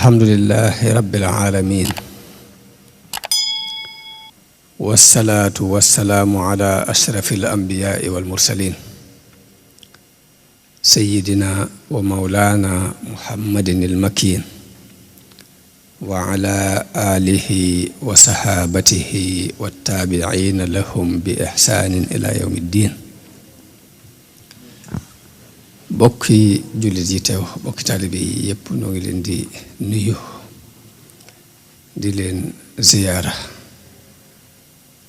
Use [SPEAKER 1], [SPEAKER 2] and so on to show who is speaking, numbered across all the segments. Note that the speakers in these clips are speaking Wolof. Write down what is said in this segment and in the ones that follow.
[SPEAKER 1] alhamdulillahi rabbil alamin wassalaatu wassalaamu ala ashrafil anbiyaai wal mursalin sayyidina wa mawlaana muhammadin al-makiin wa ala aalihi wa sahaabatihi wa taabiciina lahum bi ixsaanin ila yawmi ddiin. bokki jullit yi teew bokki taalibe yi yépp noo ngi leen di nuyu di leen ziyaara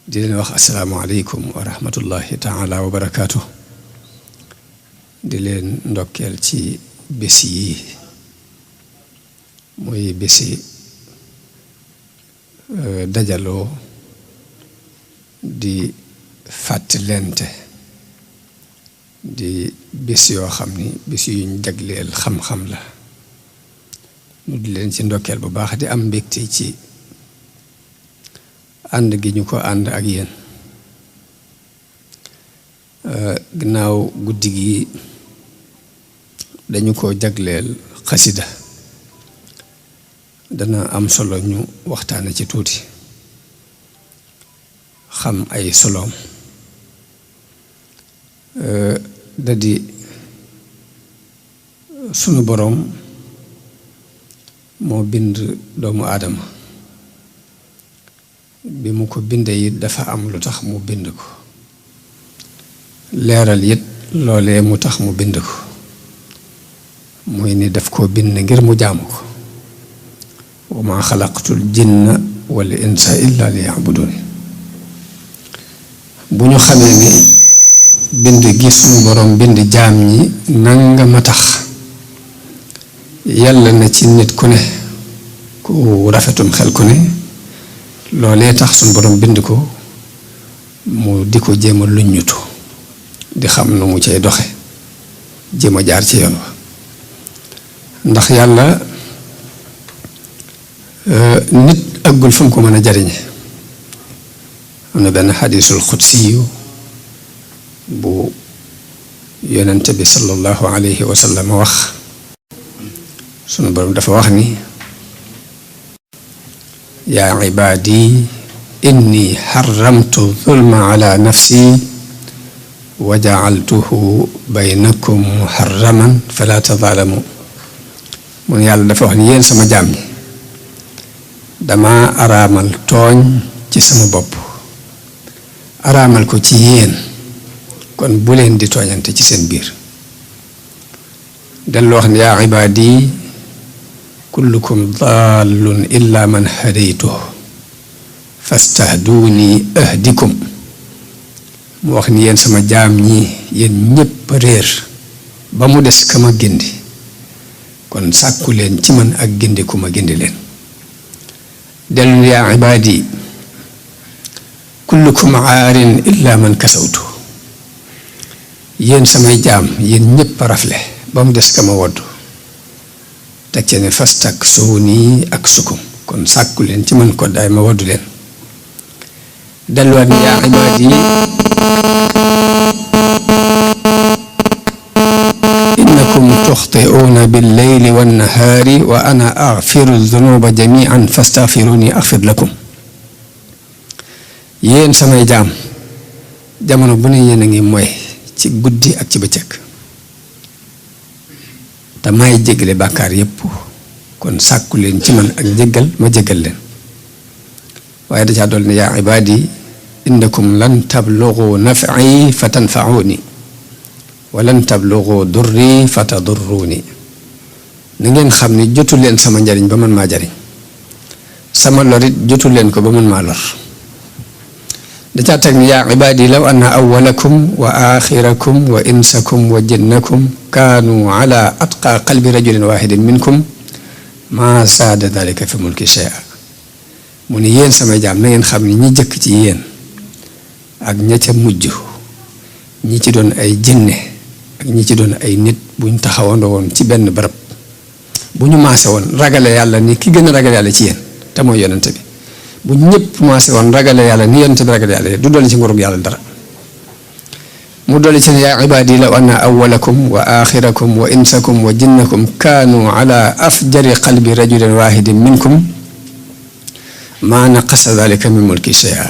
[SPEAKER 1] di leen wax assalaamu aleykum wa rahmatullahi taala wa barakaatu. di leen ndokkeel ci bés yi muy bési dajaloo di fàttalente di bés yoo xam ni bés yuñ jagleel xam-xam la ñu di leen ci ndokkeel bu baax di am mbégte ci ànd gi ñu ko ànd ak yéen ginnaaw guddi gi dañu ko jagleel xasida dana am solo ñu waxtaane ci tuuti xam ay soloom da di sunu boroom moo bind doomu aadama bi mu ko bindee it dafa am lu tax mu bind ko leeral it loolee mu tax mu bind ko muy ni daf koo bind ngir mu jaamu ko wa maa xalaqtul jinna wal insa illa liya'budun. bu ñu xamee ni bind gi sunu boroom bind jaam ñi nanga ma tax yàlla na ci nit ku ne ku rafetum xel ku ne loolee tax sunu boroom bind ko mu di ko jéem a luññutu di xam nu mu cay doxe jéem a jaar ci yoon wa ndax yàlla nit àggul fu mu ko mën a jariñe. am na benn xadiisul xudsiyu bu yonente bi sallallahu alayhi wa sallam wax sunu boroom dafa wax ni yaa ibaadi inni xaramtu zulma ala nafsi wa jacaltuhu baynakum muharraman fala tazaalamu. mun yàlla dafa wax ni yéen sama jaam ñi dama araamal tooñ ci sama bopp araamal ko ci yéen kon bu leen di tooñante ci seen biir. dellu wax ne yaa ibaadi kullukum dallun illa man hadaytu fastahduuni ahdikum. mu wax ni yéen sama jaam ñi yéen ñépp réer ba mu des ka ma gindi kon sàkku leen ci man ak gindi ku ma gindi leen. dellu yaa ibaadi kullukum aarin illa man kasawtu. yéen samay jaam yéen ñépp rafle ba mu des ka ma woddu teg ci ne fastak suuni ak sukum kon sàkku leen ci man ko daay ma woddu leen. delluwaat ni yaa ibaadi innakum tuxti'uuna billeyli wannahaari wa ana agfiru dunuba jamian fastaghfiruni agfir lakum. yéen samay jaam jamono bu ne yéen a ngi mooy ci guddi ak ci bëccëg te may jéggale bàkkaar yépp kon sàkku leen ci man ak jéggal ma jéggal leen. waaye da caa dool ne yaa ibaadi innakum lan tablugu naf'i fa tanfa'uni wa lan tablugu durri fa tadurruni. na ngeen xam ni jotu leen sama njariñ ba man maa jariñ sama lorit jotu leen ko ba man maa lor. da caa teg ni yaa ibaadi law anna awwalakum wa aaxirakum wa insakum wa jinnakum kaanu ala atqa qalbi rajulin waahidin minkum maa zaada dalika fi mulki shay'a. mu ni yéen samay jaam na ngeen xam ni ñi jëkk ci yéen ak ña ca mujj ñi ci doon ay jinne ak ñi ci doon ay nit buñ taxawandoo woon ci benn barab bu ñu maase woon ragale yàlla ni ki gën a ragale yàlla ci yéen te mooy yonente bi bu ñëpp maase woon ragale yàlla ni yonente bi ragale yàlla du dolli ci ngurug yàlla dara. mu dolli ci ne yaa ibaadi law anna awwalakum wa axirakum wa insakum wa jinnakum kaanu ala afjari qalbi rajulin wahidin minkum maa naqasa dalika min mulki shay'a.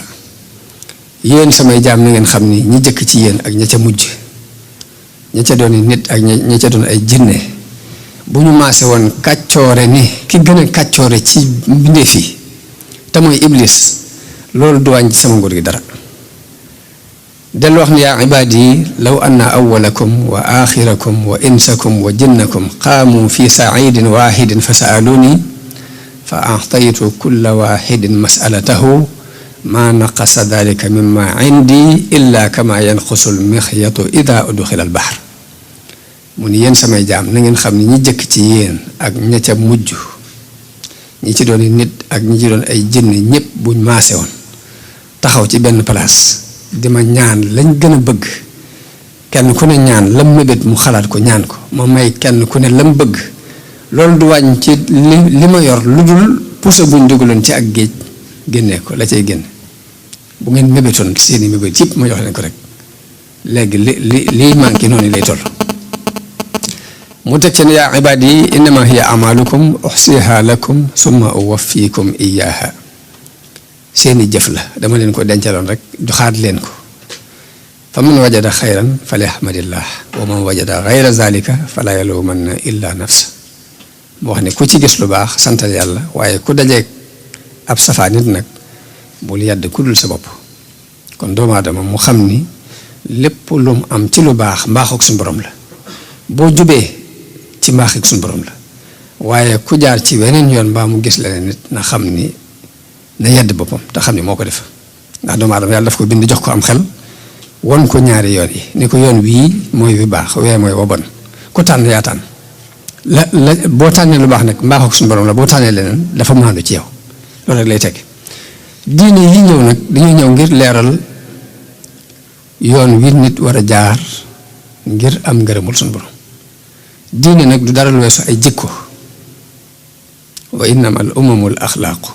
[SPEAKER 1] yéen samay jaam na ngeen xam ni ñi jëkk ci yéen ak ña ca mujj, ña ca doon nit ak ña ca doon ay jinne, bu ñu maase woon kàccoore ni ki gën a kàccoore ci mbindeef yi te mooy iblis, loolu du wàññi sama nguur gi dara. dellu wax ni yaa ibaadi law anna awwalakum wa axirakum wa insakum wa jinnakum qaamu fi saidin waxidin fa saaluni fa axtaytu kulla waxidin masalatahu ma naqasa dalika mimma indi illa kama yanqusul mixyatu ida udxila al bahr. mu ni yéen samay jaam na ngeen xam ni ñi jëkk ci yéen ak ña ca mujj, ñi ci doon nit ak ñi ci doon ay jinne, ñëpp buñ maase woon taxaw ci benn place di ma ñaan lañ gën a bëgg, kenn ku ne ñaan lam mébét mu xalaat ko ñaan ko, ma may kenn ku ne lam bëgg, loolu du wàññ ci li ma yor lu dul puso buñ dugaloon ci ak géej génnee ko la cay génn. bu ngeen mébétoon seeni mébét yëpp ma jox leen ko rek, léegi liy manqué noonu lay toll. mu teg ci ne yaa ibaadi innama hiya amalukum uxsiha lakum summa uwaffikum iyaha. seeni jëf la dama leen ko dencaloon rek joxaat leen ko. fa man wajada xayran falyahmadillah wa man wajada xayra zalika fala yalumanna illa nafsa. mu wax ne ku ci gis lu baax santal yàlla, waaye ku dajeeg ab safaa nit nag bul yàdd ku dul sa bopp. kon doomu aadama mu xam ni lépp lu mu am ci lu baax mbaaxuk suñu borom la, boo jubee ci mbaaxuk suñu borom la, waaye ku jaar ci weneen yoon mbaa mu gis leneen nit na xam ni na yedd boppam te xam ni moo ko def. ndax doomu aadama yàlla daf ko bind jox ko am xel, won ko ñaari yoon yi ni ko yoon wii mooy wi baax, wee mooy wa bon, ku tànn yaa tànn. boo tànnee lu baax nag mbaaxuk suñu borom la, boo tànnee leneen dafa maandu ci yow. loolu rek lay teg. diine yi ñëw nag dañoo ñëw ngir leeral yoon wi nit war a jaar ngir am ngërëmul suñu borom. diine nag du dara lu weesu ay jikko. wa innama al umamul axlaaqu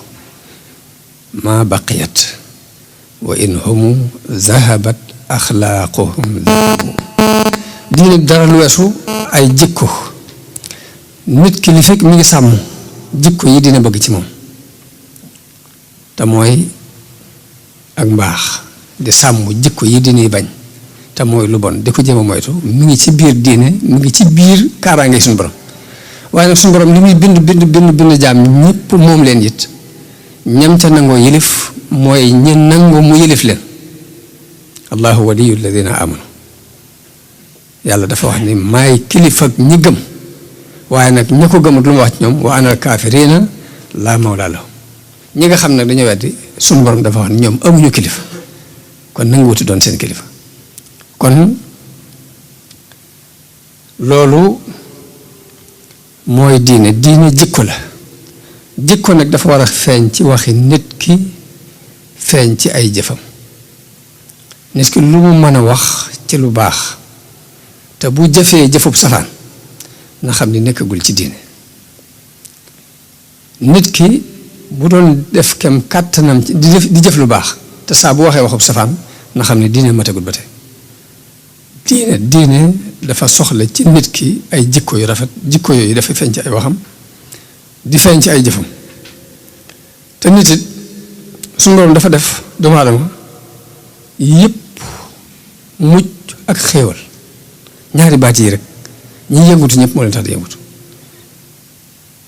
[SPEAKER 1] ma baqiyat wa in humu zahabat axlaaquhum zahabu. diine du dara lu weesu ay jikko. nit ki li fekk mi ngi sàmm jikko yi dina bëgg ci moom, te mooy ak mbaax, di sàmm jikko yi dina bañ te mooy lu bon di ko jéem a moytu, mi ngi ci biir diine, mi ngi ci biir kaaraange suñu borom. waaye nag suñu borom li muy bind jaam ñëpp moom leen it, ñam ca nangoo yilif mooy ñi nangoo mu yilif leen. allahu waliyu alladina amanu. yàlla dafa wax ni maay kilifa ak ñi gëm, waaye nag ña ko gëmut lu ma wax ci ñoom wa anal kaafiriina laa mawlaa lahum. ñi nga xam nag dañoo weddi suñu borom dafa wax ni ñoom amuñu kilifa, kon nangu wuti doon seen kilifa. kon loolu mooy diine jikko la. jikko nag dafa war a feeñ ci waxi nit ki, feeñ ci ay jëfam. nit ki lu mu mën a wax ci lu baax te bu jëfee jëfub safaan na xam ni nekkagul ci diine. nit ki bu doon def kem kàttanam ci di jëf lu baax te saa bu waxee waxub safaan na xam ne diine matagul ba tey. diine dafa soxla ci nit ki ay jikko yu rafet, jikko yooyu dafa feeñ ci ay waxam di feeñ ci ay jëfam. te nit it suñu borom dafa def doomu aadama yëpp mucc ak xéewal, ñaari baat yi rek ñi yëngutu ñëpp moo leen tax di yëngutu.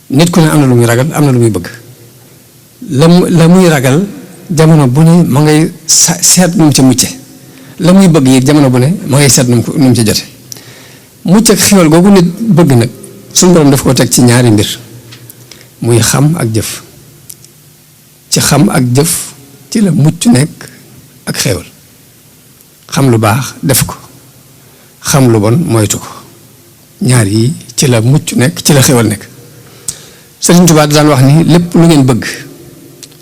[SPEAKER 1] nit ku ne am na lu muy ragal, am na lu muy bëgg. la muy ragal jamono bu ne ma ngay seet nu mu ca mucce, la muy bëgg yi jamono bu ne ma ngay seet nu mu ca jote. mucc ak xéewal googu nit bëgg nag suñu borom daf ko teg ci ñaari mbir, muy xam ak jëf. ci xam ak jëf ci la mucc nekk ak xéewal. xam lu baax def ko, xam lu bon moytu ko, ñaar yi ci la mucc nekk, ci la xéewal nekk. Sëriñ Tuubaa daan wax ni lépp lu ngeen bëgg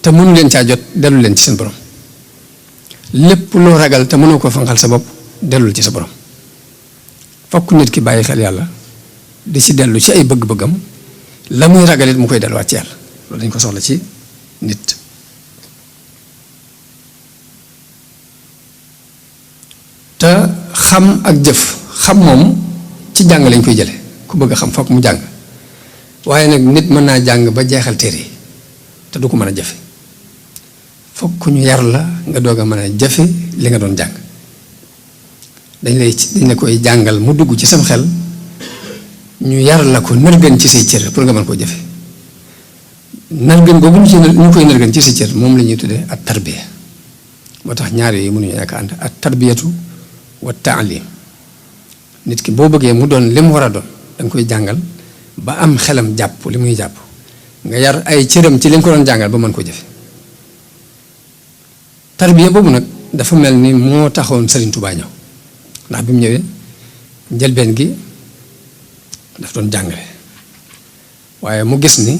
[SPEAKER 1] te mënu leen caa jot dellu leen ci seen borom. lépp loo ragal te mënoo ko fanqal sa bopp dellul ci sa borom. fokk nit ki bàyyi xel yàlla di ci dellu ci ay bëgg-bëggam, la muy ragal it mu koy delluwaat ci yàlla. loolu dañ ko soxla ci nit. te xam ak jëf xam moom ci jàng lañ koy jële ku bëgg a xam fokk mu jàng waaye nag nit mën naa jàng ba jeexal téere yi te du ko mën a jëfe fokk ñu yar la nga doog a mën a jëfe li nga doon jàng dañ la koy jàngal mu dugg ci sam xel ñu yar la ko nërgën ci say cër pour nga mën koo jëfe nërgën boobu ñu koy nërgën ci say cër moom la ñuy tuddee at tarbiya moo tax ñaar yooyu mënuñu ñàkk ànd at tarbiyatu wa taalim nit ki boo bëggee mu doon li mu war a doon da nga koy jàngal ba am xelam jàpp li muy jàpp nga yar ay cëram ci li nga ko doon jàngal ba mën ko jëfe tarbiya boobu nag dafa mel ni moo taxoon Serigne Touba ñëw ndax bi mu ñëwee njëlbeen gi daf doon jàngale waaye mu gis ni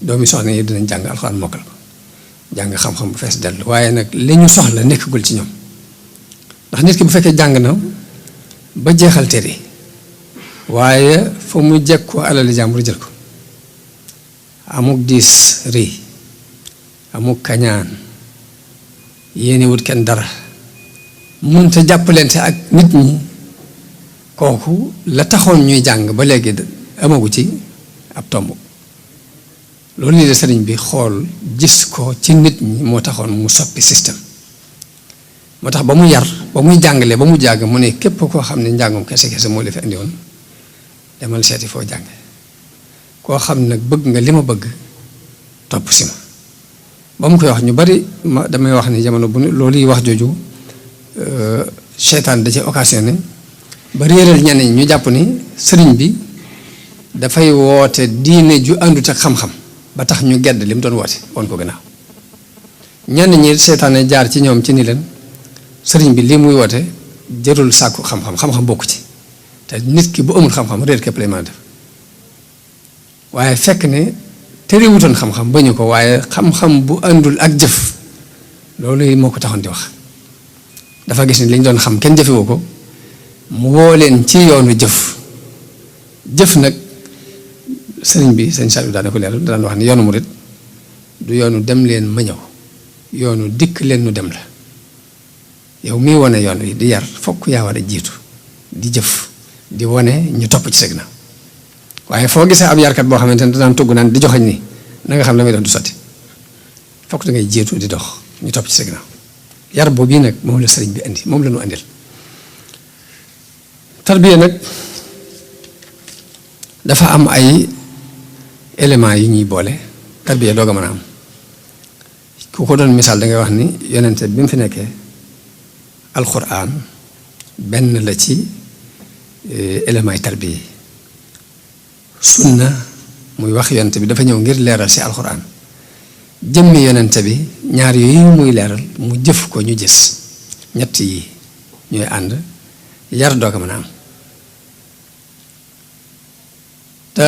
[SPEAKER 1] doomi soxna yi dinañ jàng alxuraan mokkal ko jàng xam-xam bu fees dell waaye nag li ñu soxla nekkagul ci ñoom ndax nit ki bu fekkee jàng na ba jeexal téere waaye fa mu jekk ko alali jàmbur jël ko amuk diis rëy amuk kañaan yéene wut kenn dara mënta jàppalante ak nit ñi kooku la taxoon ñuy jàng ba léegi amagu ci ab tomb loolu lii de sëriñ bi xool gis ko ci nit ñi moo taxoon mu soppi système moo tax ba mu yar ba muy jàngale ba mu jàng mu ne képp koo xam ne njàngum kese kese moo la fi indi woon demal seeti foo jànge koo xam ne nag bëgg nga li ma bëgg topp si ma ba mu koy wax ñu bari ma damay wax ni jamono bu loolu yi wax jooju seytaan da ci occasionné ba réeral ñenn ñi ñu jàpp ni sëriñ bi dafay woote diine ju àndut ak xam-xam ba tax ñu gedd li mu doon woote woon ko gannaaw ñenn ñi seytaane jaar ci ñoom ci ni leen sëriñ bi lii muy woote jërul sàkku xam-xam xam-xam bokku ci te nit ki bu amul xam-xam réer képp lay mën a def waaye fekk ne terewutoon xam-xam ba ñu ko waaye xam-xam bu àndul ak jëf loolu moo ko taxoon di wax dafa gis ni li ñu doon xam kenn jëfewoo ko mu woo leen ci yoonu jëf nag sëriñ bi sëñ Saliou daana ko leeral daan wax ni yoonu murit du yoonu dem leen ma ñëw yoonu dikk leen nu dem la yow mii wane yoon wi di yar fokk yaa war a jiitu di jëf di wane ñu topp ci sëg na waaye foo gisee ab yarkat boo xamante ne daan tugg naan di joxañ ni na nga xam la may def du sotti fokk da ngay jiitu di dox ñu topp ci sëg na yar boobu bii nag moom la sëriñ bi indi moom la ñu andil tarbiya nag dafa am ay éléments yi ñuy boole tarbiya doog a mën a am ku ko doon misaal da ngay wax ni yonente bi mu fi nekkee alxuraan benn la ci éléments yi tarbiya sunna muy wax yonente bi dafa ñëw ngir leeral si alxuraan jëmmi yonente bi ñaar yooyu muy leeral mu jëf ko ñu gis ñett yi ñooy ànd yar doog a mën a am te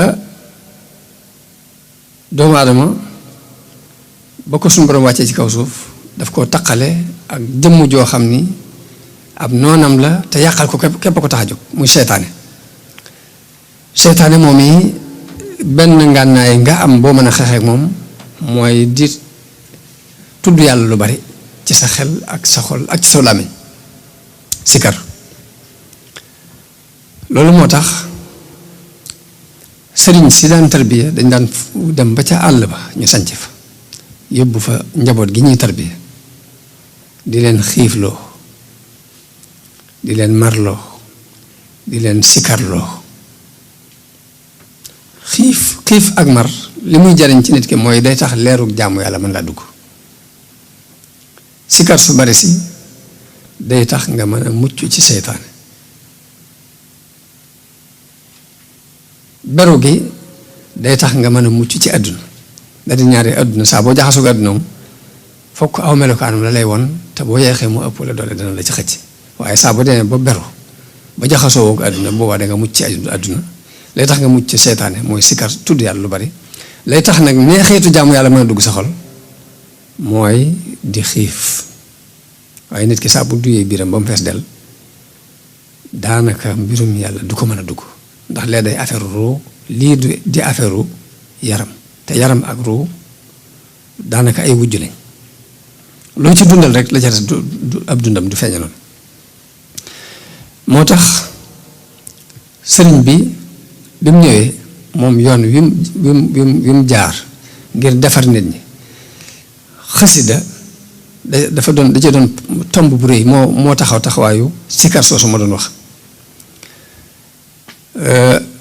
[SPEAKER 1] doomu aadama ba ko suñu borom wàccee ci kaw suuf daf koo taqale ak jëmm joo xam ni ab noonam la te yàqal ko képp ko tax a jóg muy seytaane moom yi benn ngànnaay nga am boo mën a xeexeek moom mooy di tudd yàlla lu bari ci sa xel ak sa xol ak ci sa làmmiñ sikar loolu moo tax sëriñ si daan tarbiya dañ daan dem ba ca àll ba ñu sanc fa yóbbu fa njaboot gi ñuy tarbiya di leen xiifloo di leen marloo di leen sikarloo xiif ak mar li muy jariñ ci nit ki mooy day tax leerug jaamu yàlla mën laa dugg sikar su bari si day tax nga mën a mucc ci seytaane beru gi day tax nga mën a mucc ci àdduna da di ñaari àdduna saa boo jaxasoo ak àdduna fokk aw melokaanam la lay won te boo yeexee mu ëpp la doole dana la ci xëcc waaye saa boo demee ba beru ba jaxasoo ak àdduna boobaa da nga mucc ci àdduna lay tax nga mucc ci seytaane mooy sikar tudd yàlla lu bari lay tax nag neexeetu jaamu yàlla mën a dugg sa xol mooy di xiif waaye nit ki saa bu duyee biiram ba mu fees del daanaka mbirum yàlla du ko mën a dugg ndax lee day affaire ruu lii di affaire yaram te yaram ak ruu daanaka ay wujj lañ loo ci dundal rek la ca des du ab dundam du feeña noonu moo tax sëriñ bi bi mu ñëwee moom yoon wi mu jaar ngir defar nit ñi xasida dafa doon da cee doon tomb bu rëy moo taxawaayu sikar soosu ma doon wax.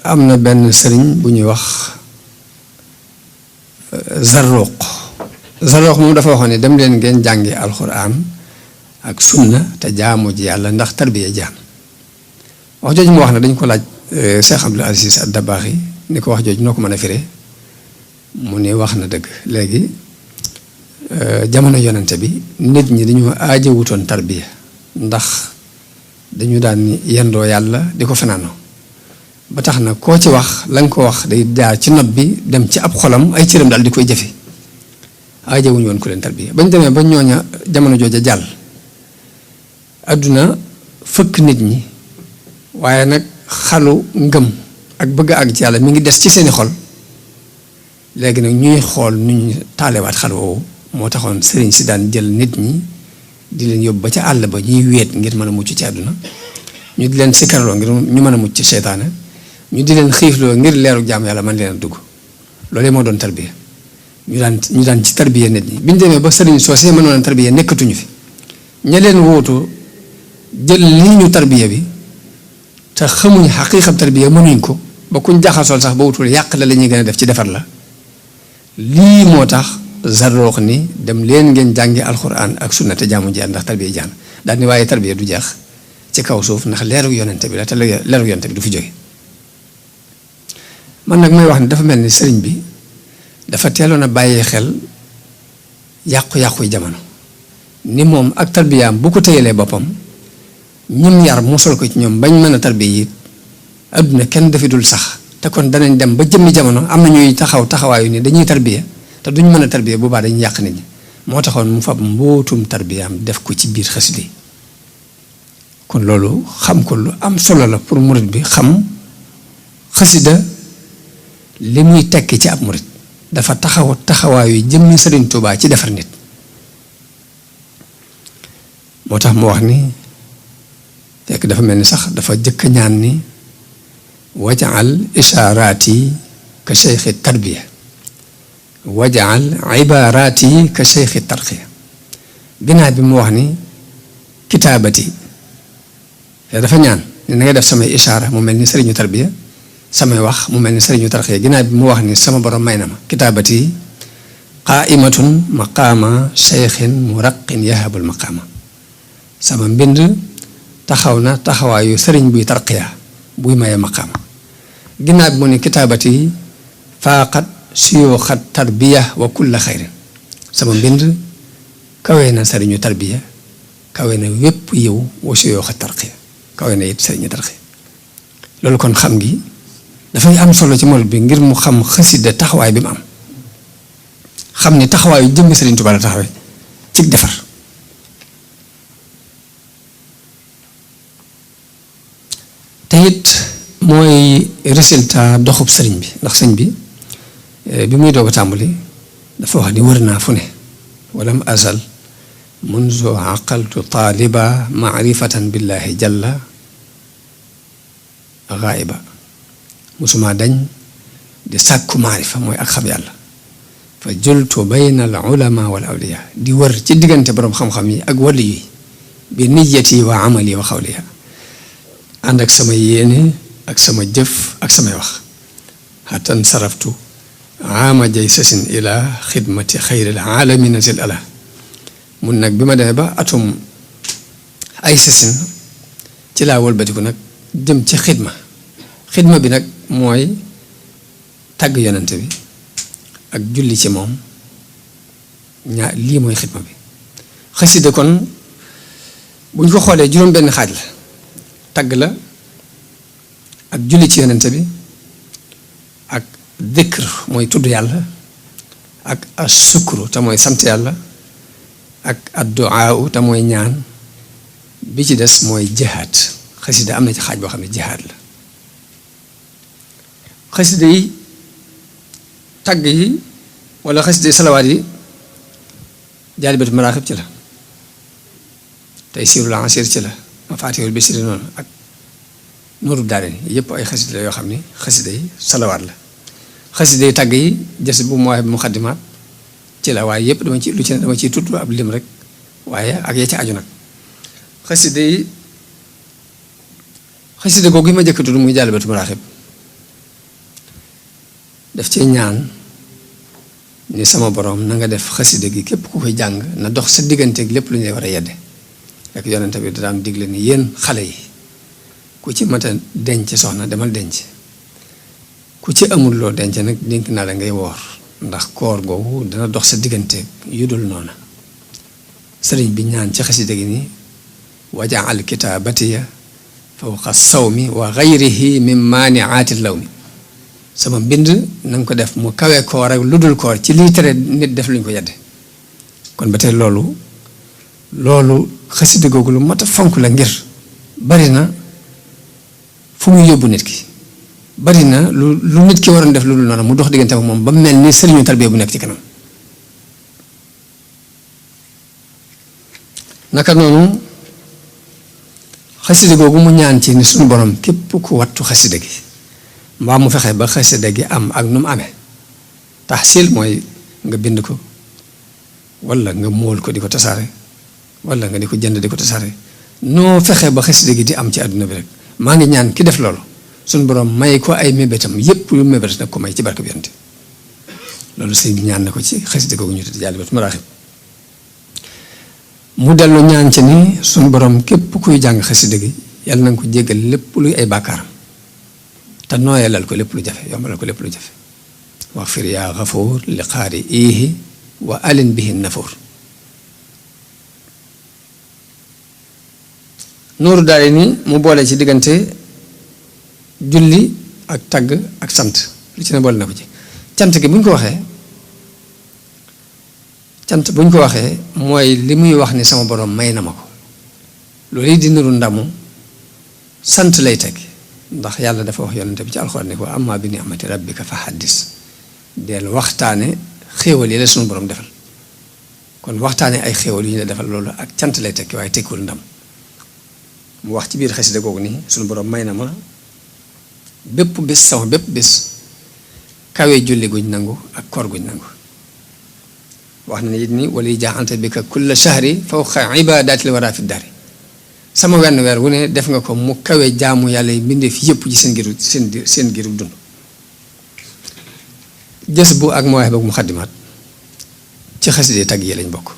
[SPEAKER 1] am na benn sëriñ bu ñuy wax Zarruq moom dafa waxoon ne dem leen ngeen jàngi alxuraan ak sunna te jaamu ji yàlla ndax tarbiya jaam wax jooju mu wax na dañ ko laaj Cheikh Abdul Aziz Ad-Dabaaxi ni ko wax jooju noo ko mën a firee mu ne wax na dëgg léegi jamono yonente bi nit ñi dañu aaje wutoon tarbiya ndax dañu daan yendoo yàlla di ko fanaanoo ba tax na koo ci wax la nga ko wax day jaar ci nopp bi dem ci ab xolam ay cëram daal di koy jëfe aaje wuñu woon ku leen tarbiya bañ demee ba ñooña jamono jooja jàll adduna fëkk nit ñi waaye nag xalu ngëm ak bëgg àgg ci yàlla mi ngi des ci seeni xol léegi nag ñuy xool nu ñu taalewaat xal woowu moo taxoon sëriñ si daan jël nit ñi di leen yóbbu ba ca àll ba ñuy weet ngir mën a mucc ci àdduna ñu di leen sikkarloo ngir ñu mën a mucc ci seytaane ñu di leen xiifloo ngir leeru jaam yàlla man leen a dugg loolu moo doon tarbiya ñu daan ci tarbiya nit ñi bi ñu demee ba sëriñ soosee mënoon tarbiya nekkatuñu fi ña leen wóotu jël lii ñu tarbiya bi te xamuñ xaqiiqam tarbiya mënuñ ko ba kuñ jaxasool sax ba wutul yàq la ñuy gën a def ci defar la lii moo tax Zarruq ni dem leen ngeen jàngi alxuraan ak sunna te jaamu ji ndax tarbiya jaan daal ni waaye tarbiya du jeex ci kaw suuf ndax leeru yonente bi la te leeru yonente bi du fi jóge man nag may wax ni dafa mel ni sëriñ bi dafa teeloon a bàyyee xel yàqu-yàquy jamono ni moom ak tarbiyaam bu ko téyelee boppam ñim yar musal ko ci ñoom bañ mën a tarbiya yi adduna kenn dafi dul sax te kon danañ dem ba jëmmi jamono am na ñuy taxawaayu ni dañuy tarbiya te duñ mën a tarbiya bu baax dañuy yàq nit ñi moo taxoon mu fab mbootum tarbiyaam def ko ci biir xasida yi kon loolu xam ko lu am solo la pour murit bi xam xasida li muy tekki ci ab murit dafa taxawaayu jëmmi Sëriñ Tuubaa ci defar nit moo tax mu wax ni fekk dafa mel ni sax dafa jëkk ñaan ni wajaal ishaaraati ka cheikhi tarbiya wajaal ibaaraati ka cheikhi tarqiya binaa bi mu wax ni kitaabati te dafa ñaan ni na nga def samay ishaara mu mel ni sëriñu tarbiya samay wax mu mel ni sëriñu tarqiya ginnaaw bi mu wax ni sama borom may na ma kitaabati qaaimatun maqaama cheikhin muraqin yahabul maqaama sama mbind taxaw na taxawaayu sëriñ buy tarqiya buy maye maqaama ginnaaw bi mu ne kitaabati faaqat suyuuxat tarbiya wa kulla xayrin sama mbind kawe na sëriñu tarbiya kawe na wépp yiw wa suyuuxat tarqiya kawe na it sëriñu tarqiya loolu kon xam gi dafay am solo ci murit bi ngir mu xam xasida taxawaay bi mu am xam ni taxawaayu jëmmi Sëriñ Tuubaa la taxawee ci defar te it mooy résultat doxub sëriñ bi ndax sëñ bi bi muy doog a tàmbali dafa wax ni wër naa fu ne walam azal munzu aqaltu taaliba maarifatan billahi jalla gaaiba musuma dañ di sàkku maarifa mooy ak xam yàlla fa jultu bayna al ulama wal awliya di wër ci diggante boroom xam-xam yi ak wàlli yi bi niyati wa amali wa xawliya ànd ak sama yéene ak sama jëf ak samay wax xatan saraftu ama jay sasin ila xidmati xayril alamina sil ala mun nag bi ma demee ba atum ay sasin ci laa wëlbatiku nag jëm ci xidma bi nag mooy tàgg yonante bi ak julli ci moom lii mooy xidma bi xasida kon bu ñu ko xoolee juróom benn xaaj la tagg la ak julli ci yonente bi ak dikr mooy tudd yàlla ak asukru te mooy sant yàlla ak adduaa te mooy ñaan bi ci des mooy jihaad xasida am na ci xaaj boo xam ne jihaad la xasida yi tagg yi wala xasida yi salawaat yi jaalibatu maraaxib ci la tey siirul ansir ci la mafaatihul bisri noonu ak Nuuru Daarayni yëpp ay xasida la yoo xam ni xasida yi salawaat la xasida yi tàgg yi jës bu mu waaye bu muxaddimaat ci la waaye yëpp dama ci lu ci ne dama ciy tudd ab lim rek waaye ak ya ci aju nag xasida googu yi ma jëkk tudd muy Jaalibatu Maraaxib daf ci ñaan ni sama borom na nga def xasida gi képp ku koy jàng na dox sa digganteeg lépp lu ñuy war a yedde ak yonente bi daan digle ni yéen xale yi ku ci mata denc soxna demal denc ku ci amul loo denc nag dénk naa la ngay woor ndax koor googu dana dox sa digganteeg yu dul noona sëriñ bi ñaan ci xasida gi ni wajaal kitaabatiya fawqa sawmi wa gayrihi min maaniaati lawmi sama mbind na nga ko def mu kawe koor ak lu dul koor ci lii tere nit def luñ ko yedde kon ba tey loolu xasida googu lu mat a fonk la ngir bari na fu muy yóbbu nit ki bari na lu nit ki waroon def lu dul noonu mu dox diggante ak moom ba mel ni sëriñu tarbiya bu nekk ci kanam naka noonu xasida googu mu ñaan ci ni suñu borom képp ku wattu xasida gi mbaa mu fexe ba xasida gi am ak nu mu amee taxsil mooy nga bind ko wala nga móol ko di ko tasaare wala nga di ko jënd di ko tasaare noo fexe ba xasida gi di am ci àdduna bi rek maa ngi ñaan ki def loolu suñu borom may ko ay mébétam yépp lu mébét nag ko may ci barke bi yonent loolu sëñ bi ñaan na ko ci xasida googu ñu tudd Jaalibatu Maraaxib mu dellu ñaan ci ni suñu borom képp kuy jàng xasida gi yàlla na nga ko jéggal lépp luy ay bàkkaaram te nooyalal ko lépp lu jafe yombalal ko lépp lu jafe wax fir yaa xafuur li xaari iihi wa alin bihi nafuur Nuuru Daarayni mu boole ci diggante julli ak tagg ak sant lu ci ne boole na ko ci cant gi bu ñu ko waxee mooy li muy wax ni sama borom may na ma ko loolu yi di nuru ndamu sant lay teg ndax yàlla dafa wax yonente bi ci alxuraan ne ko amma bi ni'mati rabbika fa haddis del waxtaane xéewal yi la suñu borom defal kon waxtaane ay xéewal yu ñu la defal loolu ak cant lay tekki waaye tekkiwul ndam mu wax ci biir xasida googu ni suñu borom may na ma bépp bés sama bépp bés kawe julli guñ nangu ak koor guñ nangu wax na it ni wala yi jaaxante bi ka kulla shahri fawqa ibadatil wara fi dari sama wenn weer wu ne def nga ko mu kawe jaamu yàlla yi mbindeef yëpp ci seen giru dund jës bu ak mooy ba mu xaddimaat ci xasida tagg yi lañ bokk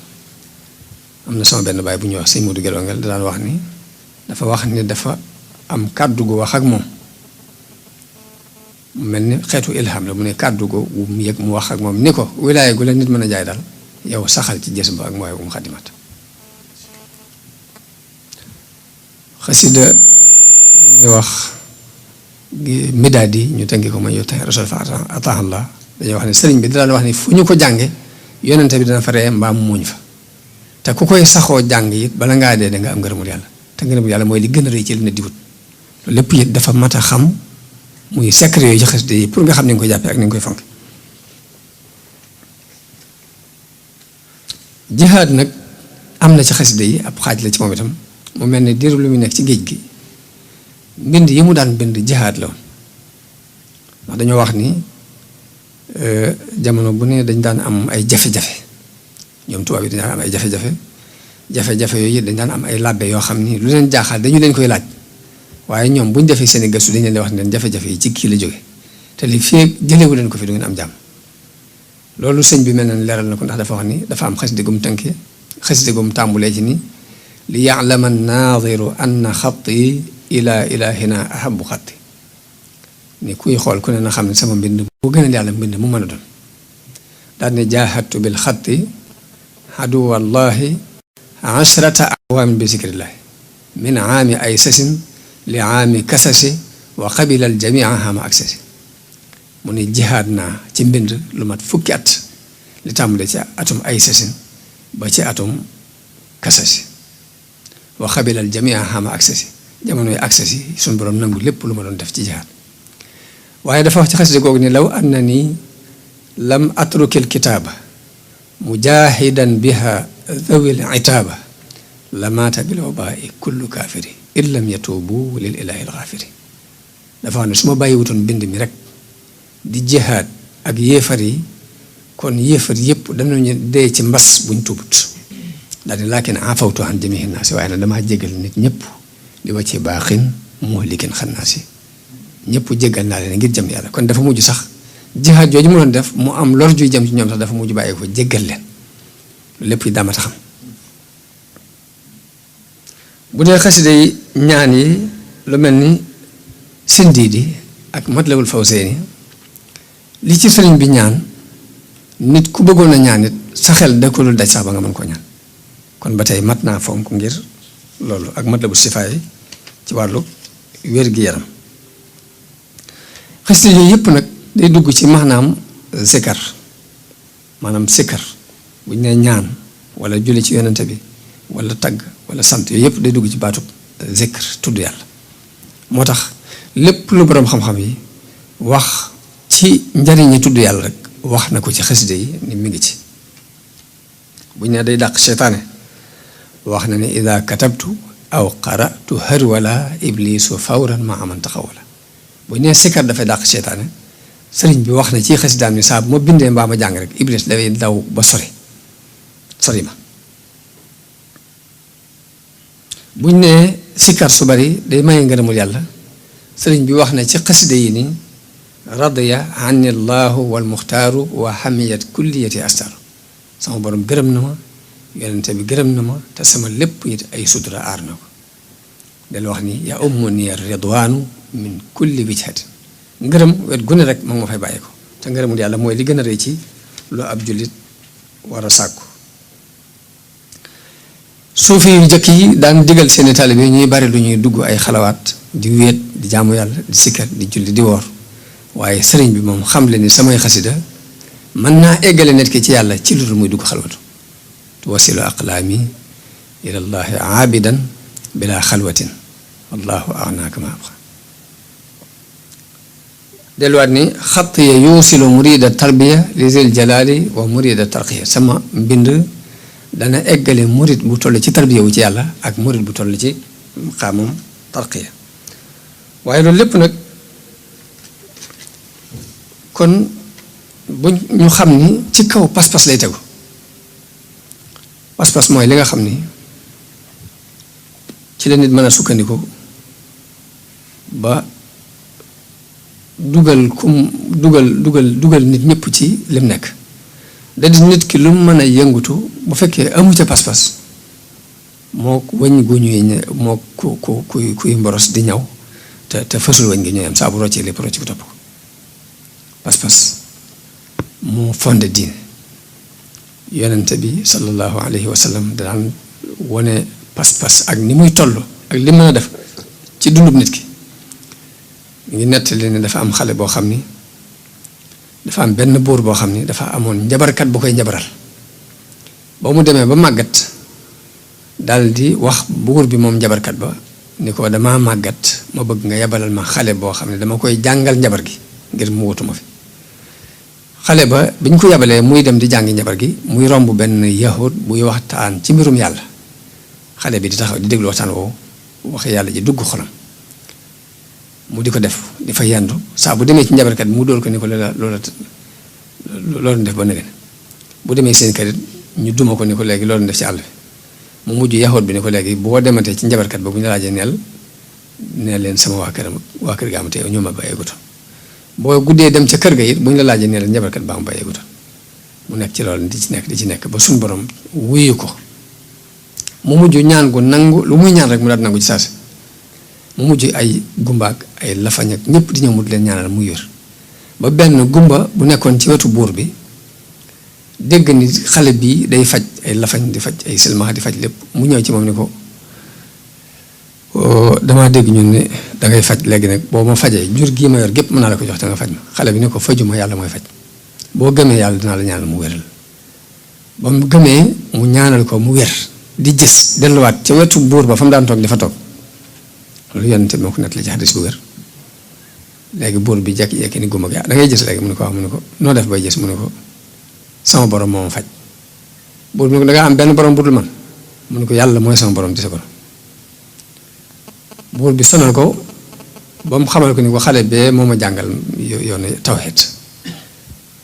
[SPEAKER 1] am na sama benn baay bu ñuy wax sëñ Modou Gelongal daan wax ni dafa am kàddu gu wax ak moom mu mel ni xeetu ilham la mu ne kàddu gu mu yëg mu wax ak moom ni ko wilaaya gu la nit mën a jaay daal yow saxal ci jës bu ak mooy ba mu xaddimaat xasida ñuy wax midaad yi ñu tënki ko ma yow tey rasul fa ataahallah dañuy wax ne sëriñ bi daan wax ni fu ñu ko jànge yonente bi dana fa ree mbaam muuñ fa te ku koy saxoo jàng it bala ngaa dee da nga am ngërëmul yàlla te ngërëmul yàlla mooy li gën a rëy ci li ne di wut loolu lépp it dafa mat a xam muy secret yooyu ci xasida yi pour nga xam ni nga koy jàppee ak ni nga koy fonk jihaad nag am na ci xasida yi ab xaaj la ci moom itam mu mel ni diiru lu muy nekk ci géej gi mbind yi mu daan bind jihaad la woon ndax dañoo wax ni jamono bu ne dañ daan am ay jafe-jafe ñoom tubaab yi dañ daan am ay jafe-jafe yooyu dañ daan am ay làbbe yoo xam ni lu leen jaaxal dañu leen koy laaj waaye ñoom bu ñu defee seen i gëstu dañ leen di wax ne leen jafe-jafe yi ci kii la jóge te li fii jëlewu leen ko fi du ngeen am jàmm loolu sëñ bi mel na leeral na ko ndax dafa wax ni dafa am xasida gum tënkee xasida gum tàmbulee ci ni li ya'lama an-naadiru anna xatti ila ilahina ahabu xatti ni kuy xool ku ne na xam ne sama mbind bu gën a yàlla mbind mu mën a doon daal ne jaahadtu bil xatti aduwallahi ashrata awaamin bi zikrillahi min aami ay sasin li aami kasasi wa qabila al jamia hama aksasi mu ne jihaad naa ci mbind lu mat fukki at li tàmbale ci atum ay sasin ba ci atum kasasi wa qabila al jamia hama aksasi jamonoy aksasi suñu borom nangu lépp lu ma doon def ci jihaad waaye dafa wax ci xasida googu ni law annani lam atrukil kitaaba mujahidan biha dhawil itaaba la maata bil wabai kullu kaafiri in lam yatuubu lil ilahi al xaafiri dafa wax ne su ma bàyyiwutoon bind mi rek di jihaad ak yéefar yi kon yéefar yëpp danañu dee ci mbas buñ tuubut daal di laakin afawtu an jamiihi naasi waaye nag damaa jégal nit ñëpp li wa ci baaxin moo liggéen xam naa si ñëpp jégal naa leen ngir jëm yàlla kon dafa mujj sax jihaad jooju mu doon def mu am lor juy jëm ci ñoom sax dafa mujj bàyyi ko jégal leen lépp yi daama taxam bu dee xasida yi ñaan yi lu mel ni Sindiidi ak Matlabul Fawzayni li ci sëriñ bi ñaan nit ku bëggoon a ñaan it sa xel da ko dul daj sax ba nga mën koo ñaan kon ba tey mat naa fonk ngir loolu ak Matlabu Sifaay ci wàllu wér-gi-yaram xasida yooyu yëpp nag day dugg ci maanaam zikar maanaam sikkar bu ñu nee ñaan wala julli ci yonente bi wala tagg wala sant yooyu yëpp day dugg ci baatub zikr tudd yàlla moo tax lépp lu boroom xam-xam yi wax ci njariñi tudd yàlla rek wax na ko ci xasida yi ni mi ngi ci bu ñu nee day dàq seytaane wax na ne ida katabtu aw qaratu harwala iblisu fawran ma aman taxawala bu ñu nee sikkar dafay dàq seytaane sëriñ bi wax na ci xasidaam ni saa bu ma bindee mbaa ma jàng rek iblis dafay daw ba sori ma buñ nee sikkar su bari day maye ngërëmul yàlla sëriñ bi wax na ci xasida yi ni radiya anni llahu wal muxtaaru wa hamiyat kulliyati astar sama borom gërëm na ma yonente bi gërëm na ma te sama lépp it ay sutura aar na ko del wax ni ya ummuni ridwaanu min kulli wijhatin ngërëm wet gu ne rek moom ma fay bàyyi ko te ngërëmul yàlla mooy li gën a rëy ci lu ab jullit war a sàkku suufi yu jëkk yi daan digal seeni taalibe ñuy bari lu ñuy dugg ay xalawaat di wéet di jaamu yàlla di sikkar di julli di woor waaye sëriñ bi moom xam le ni samay xasida mën naa eggale nit ki ci yàlla ci lu dul muy dugg xalwatu tuwasilu aqlaami ilallahi aabidan bila xalwatin wallahu agnaaka ma abqa delluwaat ni xatt ya yuusilu murida tarbiya li zil jalaali wa murida tarqiya sama mbind dana eggale murid bu toll ci tarbiya wu ci yàlla ak murid bu toll ci xaamam tarqiya waaye loolu lépp nag kon bu ñu xam ni ci kaw pas-pas lay tegu pas-pas mooy li nga xam ni ci la nit mën a sukkandiku ba dugal nit ñëpp ci lim nekk da di nit ki lu mën a yëngutu bu fekkee amu ca pas-pas moo wëñ gu ñuy moo kuy mboros di ñaw te fësul wëñ gi ñooy am saa bu roccee lépp rocc ko topp ko pas-pas moo fonde diine yonente bi sallallahu alayhi wa sallam daan wone pas-pas ak ni muy toll ak li mën a def ci dundub nit ki mu ngi nettali ne dafa am xale boo xam ni dafa am benn buur boo xam ni dafa amoon njabarkat bu koy njabaral ba mu demee ba màggat dal di wax buur bi moom njabarkat ba ni ko dama màggat ma bëgg nga yabalal ma xale boo xam ne dama koy jàngal njabar gi ngir mu wutu ma fi xale ba bi ñu ko yabalee muy dem di jàngi njabar gi muy romb benn yahud buy waxtaan ci mbirum yàlla xale bi di taxaw di déglu waxtaan woowu wax yàlla ji dugg xolam mu di ko def di fa yendu saa bu demee ci njabarkat bi mu dóor ko ni ko loolu def ba nëgën bu demee seen kër ñu duma ko ni ko léegi loolu def ci àll bi mu mujj yahud bi ni ko léegi boo dematee ci njabarkat ba bu ñu laajee neel leen sama waa kër ga am te ñoo ma bàyyeegutoon boo guddee dem ca kër ga it bu ñu la laajee neel njabarkat ba am bàyyeegutoon mu nekk ci loolu di ci nekk ba suñ borom wuyu ko mu mujj ñaan gu nangu lu muy ñaan rek mu daal nangu ci saasi mu mujj ay gumbaak ay lafañ ak ñëpp di ñëw mu di leen ñaanal muy wér ba benn gumba bu nekkoon ci wetu buur bi dégg ni xale bii day faj ay lafañ di faj ay silmaxa di faj lépp mu ñëw ci moom ni ko damaa dégg ñun ne dangay faj léegi nag boo ma fajee jur gii ma yor gépp mën naa la ko jox te nga faj ma xale bi ne ko fajuma yàlla mooy faj boo gëmee yàlla dinaa la ñaanal mu wéral ba mu gëmee mu ñaanal ko mu wér di gis delluwaat ca wetu buur ba fa mu daan toog dafa toog loolu yonente moo ko nettali ci xadis bu wér léegi buur bi jekki-jekki ni gumba gi da ngay gis léegi mu ne ko wax mu ne ko noo def bay gis mu ne ko sama borom moo ma faj buur bi ne ko da ngaa am benn borom bu dul man mu ne ko yàlla mooy sama borom di sa borom buur bi sonal ko ba mu xamal ko ni ko xale bee moo ma jàngal yoonu tawhid.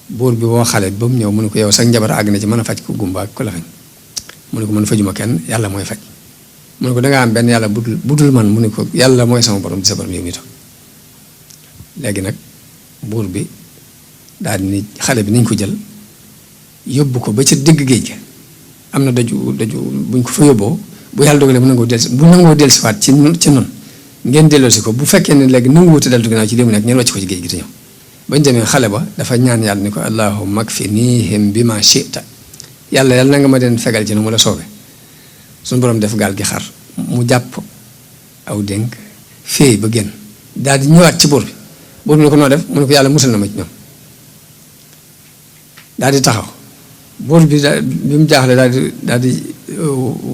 [SPEAKER 1] buur bi woo xale bi ba mu ñëw mu ne ko yow sax njabar àgg na ci mën a faj ko gumba ak ko la fañ mu ne ko man fajuma kenn yàlla mooy faj mu ne ko dangaa am benn yàlla budul man mu ne ko yàlla mooy sama borom di sa borom yow mi toog léegi nag buur bi daal di ni xale bi nañ ko jël yóbbu ko ba ca digg géej ga am na daju buñ ko fa yóbboo bu yàlla dogalee bu nangoo dellusiwaat ci nun ngeen delloosi ko bu fekkee ne léegi nanguwuute deltu ginnaaw ci li mu nekk ngeen wàcc ko ci géej gi te ñëw bañ demee xale ba dafa ñaan yàlla ni ko allahumma kfinihim bima shi'ta yàlla na nga ma den fegal ci nu mu la soobee suñu borom def gaal gi xar mu jàpp aw dénk féey ba génn daal di ñëwaat ci buur bi ne ko noo def mu ne ko yàlla musal na ma ci ñoom daal di taxaw buur bi mu jaaxle daal di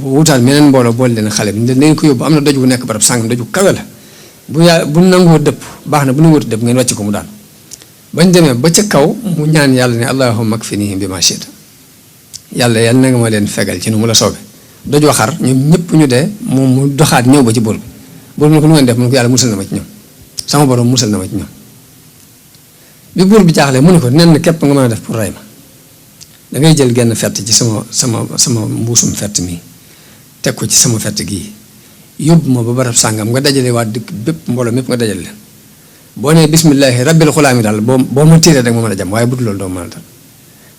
[SPEAKER 1] wutaal meneen mbooloo boole leen xale bi dañ ko yóbbu am na doj bu nekk barab sàngam doj bu kawe la bu nangoo dëpp baax na bu nangoo dëpp ngeen wàcc ko mu daan bañ demee ba ca kaw mu ñaan yàlla ne allahumma kfinihim bima shi'ta yàlla na nga ma leen fegal ci nu mu la soobee doj waxar ñoom ñëpp ñu dee moom mu doxaat ñëw ba ci buur bi ne ko nu ngeen def mu ne ko yàlla musal na ma ci ñoom sama borom musal na ma ci ñoom bi buur bi jaaxlee mu ne ko nen képp nga mën a def pour rey ma da ngay jël genn fett ci sama mbuusum fett mi teg ko ci sama fett gii yóbbu ma ba barab sàngam nga dajale waa dëkk bépp mbooloo mépp nga dajale leen boo nee bismillahi rabbil xulaam yi daal boo ma tiiree rek ma mën a jam waaye bu dul loolu doo mën a dal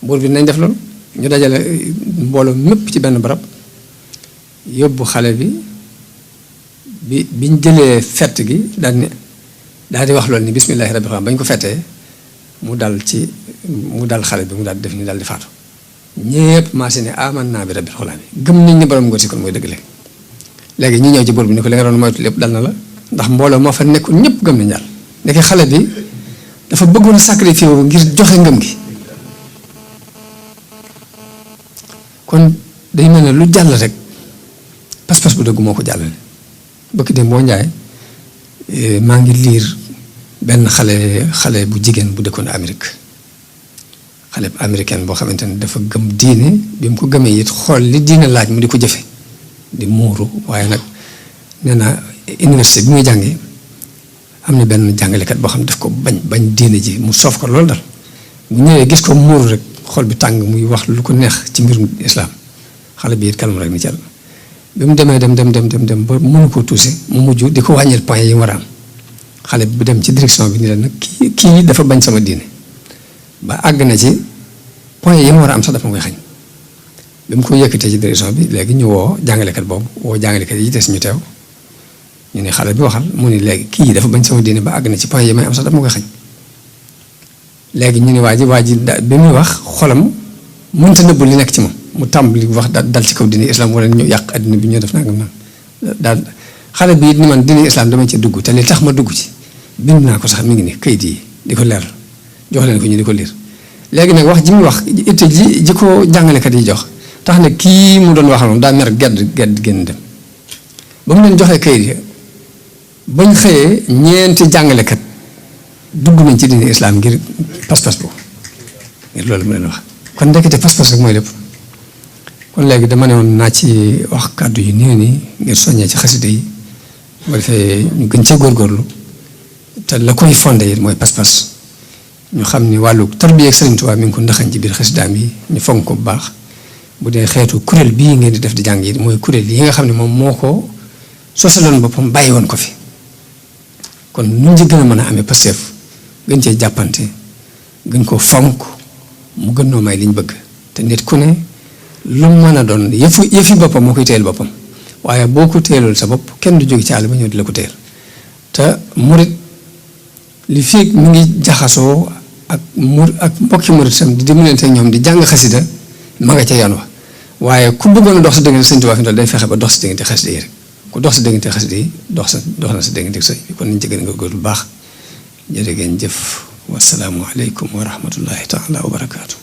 [SPEAKER 1] buur bi nañ def loolu ñu dajale mbooloo mépp ci benn barab yóbbu xale biñ jëlee fett gi daal di wax loolu ni bismillahi rabbil xulaam bañ ko fettee mu dal xale bi mu daal di def ni daal di faatu ñépp maa si ne aman naa bi rabbil xulaam yi gëm nañ ni borom ngóor si kon mooy dëgg léegi ñu ñëw ci buur bi ni ko li nga doon moytu lépp dal na la ndax mbooloo moo fa nekkul ñëpp gëm nañ yàlla nekk xale bi dafa bëggoon sacrifice wu ngir joxe ngëm gi kon day mel ne lu jàll rek pas-pas bu dëgg moo ko jàllale bëkk dem boo njaay maa ngi liir benn xale bu jigéen bu dëkkoon Amérique xale bu américaine boo xamante ne dafa gëm diine bi mu ko gëmee it xool li diine laaj mu di ko jëfe di muuru waaye nag nee na université bi muy jàngee am na benn jàngalekat boo xam ne daf ko bañ diine ji mu soof ko loolu dal bu ñëwee gis ko muuru rek xol bi tàng muy wax lu ko neex ci mbirum islaam xale bi it kalm rek ni ci yàlla bi mu demee dem ba mënu koo tuuse mu mujj di ko wàññil point yi mu war a am xale bi bu dem ci direction bi ni leen nag kii dafa bañ sama diine ba àgg na ci point yi mu war a am sax dafa ma koy xañ bi mu ko yëkkatee ci direction bi léegi ñu woo jàngalekat boobu woo jàngalekat yi des ñu teew ñu ne xale bi waxal mu ni léegi kii dafa bañ sama diine ba àgg na ci point yi may am sax dafa ma koy xañ léegi ñu ne waa ji bi muy wax xolam mënta nëbbu li nekk ci moom mu tàmbali wax dal ci kaw diine islam wala ñu yàq addina bi ñoo def nangam naan daal xale bi it ni man diine islam dama ci dugg te li tax ma dugg ci bind naa ko sax mi ngi ni kayit yi di ko leeral jox leen ko ñu di ko liir léegi nag wax ji muy wax itte ji ko jàngalekat yi jox tax na kii mu doon waxal moom daa mer gedd génn dem ba mu leen joxee kayit yi bañ xëyee ñeenti jàngalekat dugg nañ ci diine islam ngir pas-pas boobu ngir loolu mu leen wax kon ndekete pas-pas rek mooy lépp kon léegi dama ne woon naa ci wax kàddu yu néew nii ngir soññee ci xasida yi bu defee ñu gën cee góorgóorlu te la koy fondé it mooy pas-pas ñu xam ni wàllu tarbiya ak Sëriñ Tuubaa mi ngi ko ndaxañ ci biir xasidaam yi ñu fonk ko bu baax bu dee xeetu kuréel bii ngeen di def di jàng yi mooy kuréel yi nga xam ne moom moo ko sosaloon boppam bàyyi woon ko fi kon nuñ ci gën a mën a amee Pastef gën cee jàppante gën koo fonk mu gën noo may liñ bëgg te nit ku ne lu mën a doon yëfi boppam moo koy téyel boppam waaye boo ko téyelul sa bopp kenn du jóge ci àll ba ñëw di la ko téyel te murit li fii mu ngi jaxasoo ak mbokki murit sam di dimbalante ak ñoom di jàng xasida ma nga ca yoon wa waaye ku bëggoon a dox sa diggante Sëñ Tuubaa fi day fexe ba dox sa diggante xasida yi rek ku dox sa diggante xasida yi dox na sa diggante sëñ bi kon nañ ci gën a góorgóorlu bu baax jërë ngeen jëf wasalaamu aleykum wa rahmatullahi taala wa barakaatu.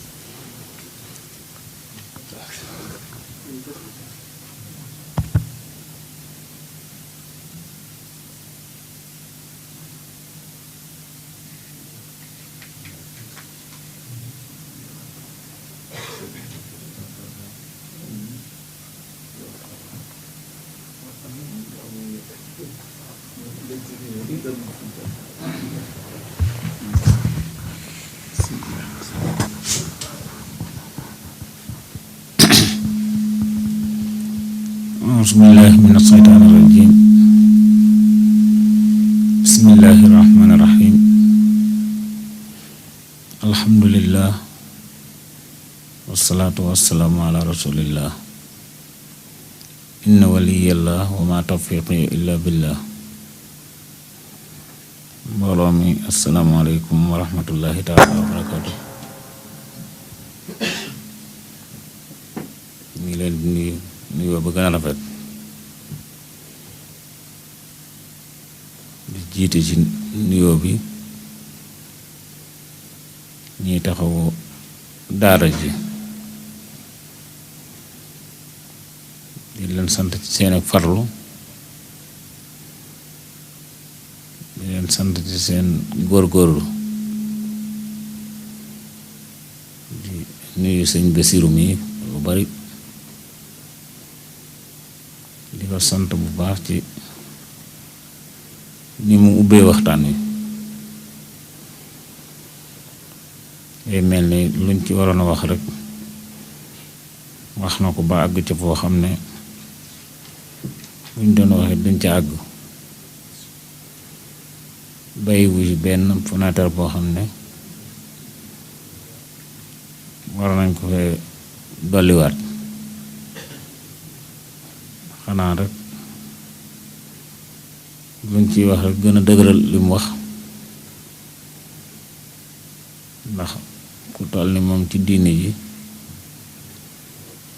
[SPEAKER 2] أعوذ بالله من الشيطان الرجيم بسم الله الرحمن الرحيم الحمد لله والصلاة والسلام على رسول الله إن ولي الله وما توفيقي إلا بالله mbooloo mi asalaamaaleykum wa rahmatullahi taala wa barakaatu ñu ngi leen di nuyoo ba gën a rafet di jiite ci nuyoo bi ñuy taxawu daara ji di leen sant ci seen ak farlu di leen sant ci seen góorgóorlu di nuyu sëñ Basiru mi lu bari di ko sant bu baax ci ni mu ubbee waxtaan wi day mel ni luñ ci waroon a wax rek wax na ko ba àgg ci foo xam ne buñ doon waxee duñ ca àgg bàyyiwu ci benn fenêtre boo xam ne war nañ ko fee dolliwaat xanaa rek luñ ciy wax rek gën a dëgëral li mu wax ndax ku toll ni moom ci diine ji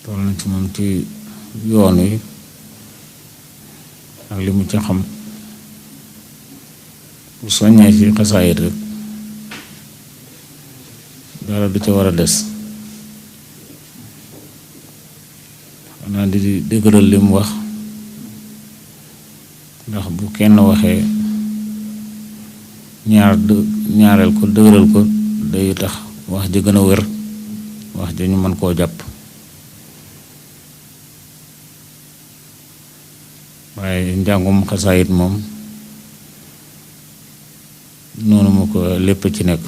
[SPEAKER 2] toll na ci moom ci yoon wi ak li mu ci xam bu soññee ci xasaayit rek dara du ca war a des xanaa di dëgëral li mu wax ndax bu kenn waxee ñaareel ko dëgëral ko day tax wax ji gën a wér wax ji ñu mën koo jàpp waaye njàngum xasaayit moom noonu mu ko lépp ci nekk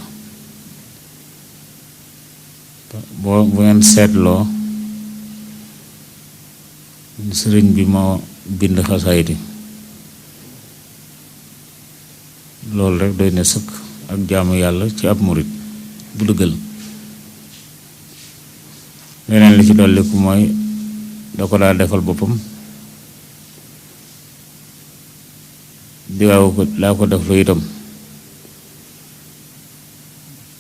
[SPEAKER 2] bu ngeen seetloo sëriñ bi moo bind xasaayit loolu rek doy na sëkk ak jaamu yàlla ci ab murit bu dëggal leneen li ci dolliku mooy da ko daa defal boppam daa ko def lu itam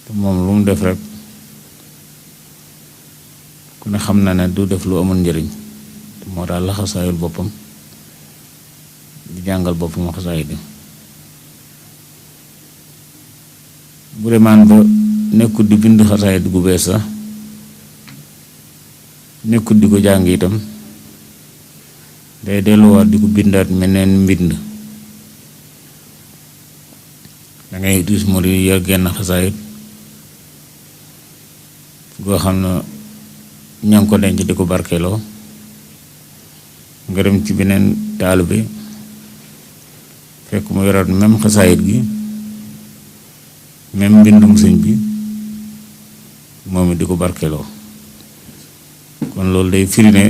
[SPEAKER 2] te moom lu mu def rek ku ne xam na ne du def lu amul njëriñ te moo daal la xasaayul boppam di jàngal boppam xasaayit yi bu demaan ba nekkut di bind xasaayit gu bees sax nekkut di ko jàng itam day delluwaat di ko bindaat meneen mbind dangay gis mu di yor genn xasaayit goo xam ne ña ngi ko denc di ko barkeeloo nga dem ci beneen taalibe fekk mu yoraat même xasaayit gi même mbindum sëñ bi moom it di ko barkeeloo kon loolu day firi ne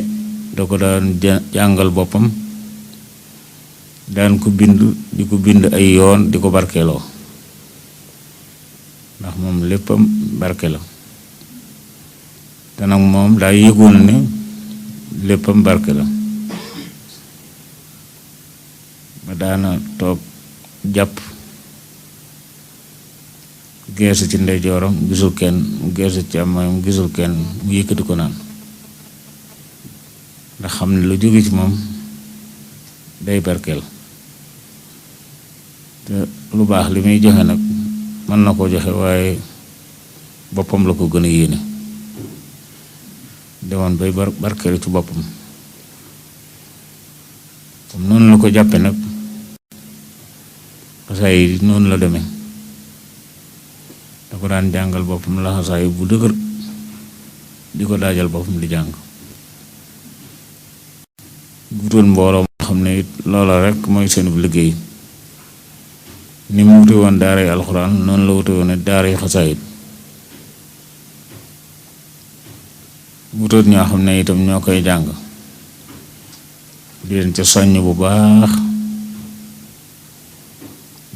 [SPEAKER 2] da ko daan jàngal boppam daan ko bind di ko bind ay yoon di ko barkeeloo ndax moom léppam barke la te nag moom daa yëgoon ne léppam barke la ba daana toog jàpp geesu ci ndeyjooram gisul kenn mu geesu ci càmmoñam gisul kenn mu yëkkati ko naan ndax xam ne lu jóge ci moom day barkeel te lu baax li muy joxe nag mën na koo joxe waaye boppam la ko gën a yéene demoon bay barkeelu ci boppam comme noonu la ko jàppe nag xasaay yi noonu la demee da ko daan jàngal boppam la xasaay bu dëgër di ko daajal boppam di jàng gutoon mbooloo moo xam ne it loola rek mooy seen bu liggéey ni mu wute woon daaray alxuraan noonu la wute woon ne daaray xasaayit wutoot ñoo xam ne itam ñoo koy jàng di leen ca soññ bu baax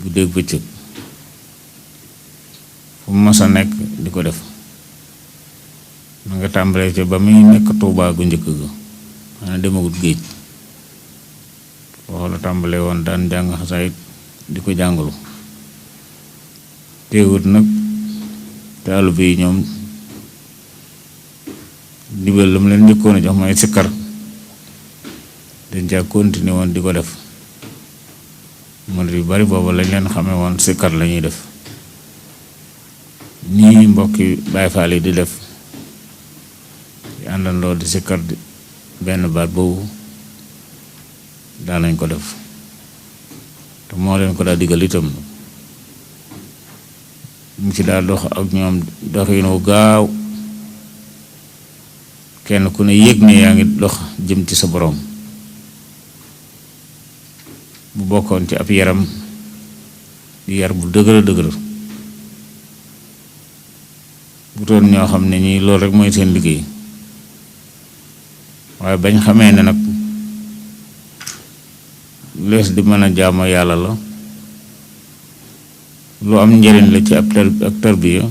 [SPEAKER 2] bu dégg bëccëg fu mu mës a nekk di ko def ma nga tàmbalee ca ba muy nekk Tuubaa gu njëkk ga maanaam demagut géej foofu la tàmbalee woon daan jàng xasaayit di ko jàngalu teewut nag taalibe yi ñoom ndigal la mu leen njëkkoon a jox mooy sikkar dañ caa continuer woon di ko def murid yu bari boobu lañ leen xamee woon sikkar la ñuy def nii mbokki Baay Faal yi di def di àndandoo di sikkar di benn baat boobu daanañ ko def te moo leen ko daa digal itam mu ci daa dox ak ñoom doxin wu gaaw kenn ku ne yëg ne yaa ngi dox jëm ci sa boroom bu bokkoon ci ab yaram di yar bu dëgër dëgër bu doon ñoo xam ne ñii loolu rek mooy seen liggéey waaye bañ xamee ne nag lees di mën a jaamu yàlla la lu am njëriñ la ci ab tarbiya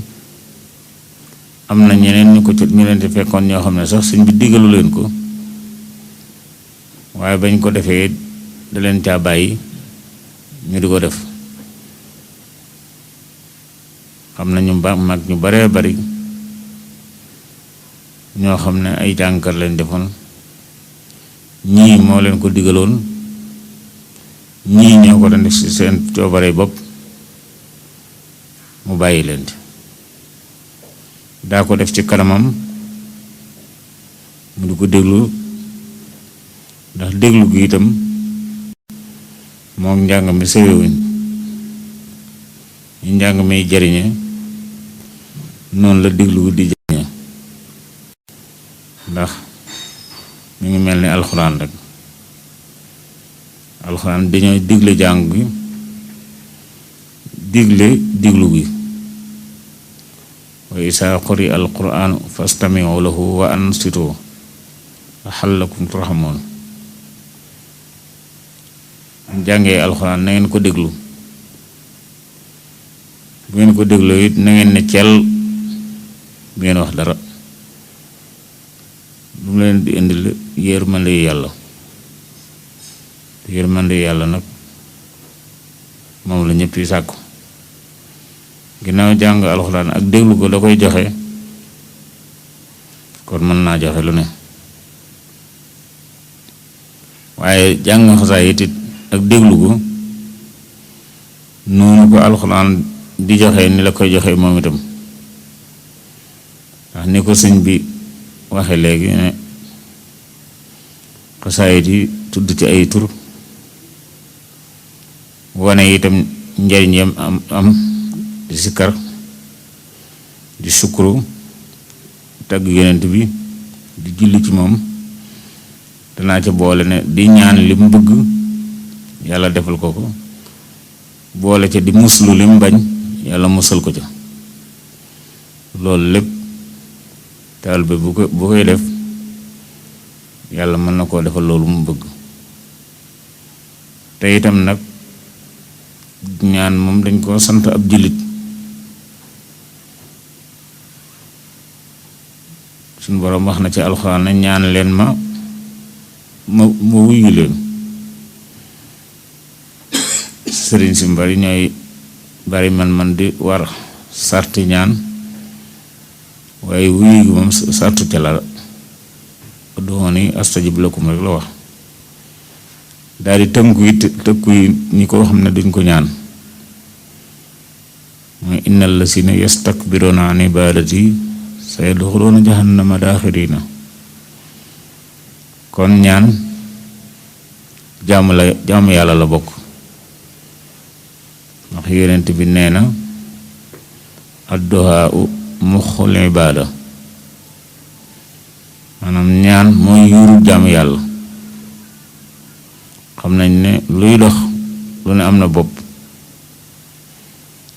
[SPEAKER 2] am na ñeneen ñu leen ci fekkoon ñoo xam ne sax sëñ bi digalu leen ko waaye bañ ko defee da leen caa bàyyi ñu di ko def xam na ñu mag ñu baree bari ñoo xam ne ay jàngkat leen defoon ñii moo leen ko digaloon ñii ñoo ko doon def ci seen coobare bopp mu bàyyi leen daa ko def ci kanamam mu di ko déglu ndax déglu gi itam moom njàng mi sëwewuñ ñu njàng mi jariñe noonu la déglu di jariñe ndax mi ngi mel ni alxuraan rek alxuraan dañoo digle jàng gi digle diglu gi wa isaa quri alquraan fastami'u lahu wa ansitu la'allakum turhamuun jàngee alxuraan na ngeen ko déglu bu ngeen ko dégloo it na ngeen ne cel bu ngeen wax dara lu mu leen di indil yërmande yàlla yërmande yàlla nag moom la ñëpp yi sàkku ginnaaw jàng alxuraan ak déglu ko da koy joxe kon mën naa joxe lu ne waaye jàng xasaayit it ak déglu ko noonu ko alxuraan di joxe ni la koy joxe moom itam ndax ni ko sëñ bi waxe léegi ne xasaayit yi tudd ci ay tur wane itam njariñ yam am di sikkar di sukkuru tagg yonent bi di julli ci moom danaa ca boole ne di ñaan li mu bëgg yàlla defal ko ko boole ca di muslu li mu bañ yàlla musal ko ca loolu lépp taalibe bu koy def yàlla mën na koo defal loolu mu bëgg te itam nag ñaan moom dañ koo sant ab jullit suñu boroom wax na ci alxuraan ne ñaan leen ma wuyu leen sëriñ si bari ñooy bari man di war sarti ñaan waaye wuyu gi moom sartu ca la ud'uuni astajib lakum rek la wax daal di tëkku yi ñi ko xam ne duñ ko ñaan mooy innal lazina yastakbiruuna an ibaadati sayadxuluuna jahannama daaxiriina kon ñaan jaamu yàlla la bokk ndax yonent bi nee na adduhaa muxul ibaada maanaam ñaan mooy yuuru jaamu yàlla xam nañ ne luy dox lu ne am na bopp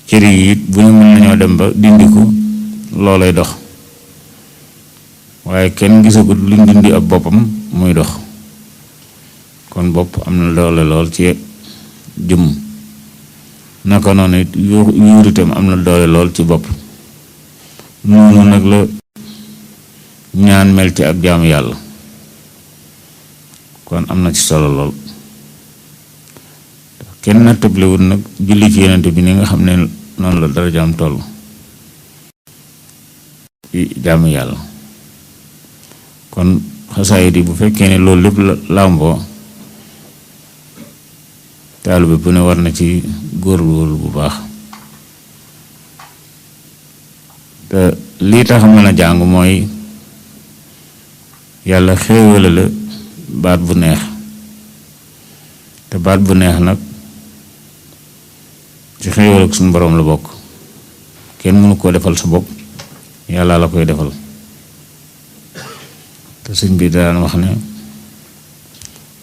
[SPEAKER 2] cër yi it bu ñu mën nañoo dem ba dindi ko loolay dox waaye kenn gisagut luñ dindi ab boppam muy dox kon bopp am na doole lool ci jëmm naka noonu it yuur itam am na doole lool ci bopp noonu nag la ñaan mel ci ab jaamu yàlla kon am na ci solo lool kenn nattablewul nag julli ci yonent bi ni nga xam ne noonu la dara jaam toll ci jaamu yàlla kon xasaayid yi bu fekkee ne loolu lépp la làmboo taalibe bu ne war na ci góorgóorlu bu baax te lii tax mën a jàng mooy yàlla xéewale la baat bu neex te baat bu neex nag ci xéewal ak suñu boroom la bokk kenn mënu koo defal sa bopp yàlla la koy defal te sëñ bi daan wax ne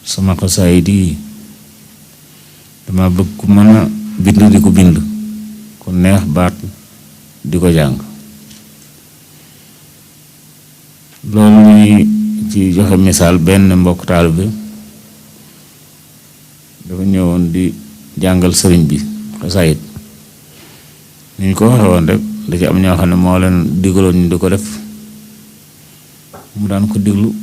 [SPEAKER 2] sama xasaayid yi dama bëgg ku mën a bind di ko bind ku neex baat di ko jàng loolu ñuy ci joxe misaal benn mbokk taalibe bi dafa ñëwoon di jàngal sëriñ bi xasaayid ni ñu ko waxe woon rek da ci am ñoo xam ne moo leen digaloon ñu di ko def mu daan ko diglu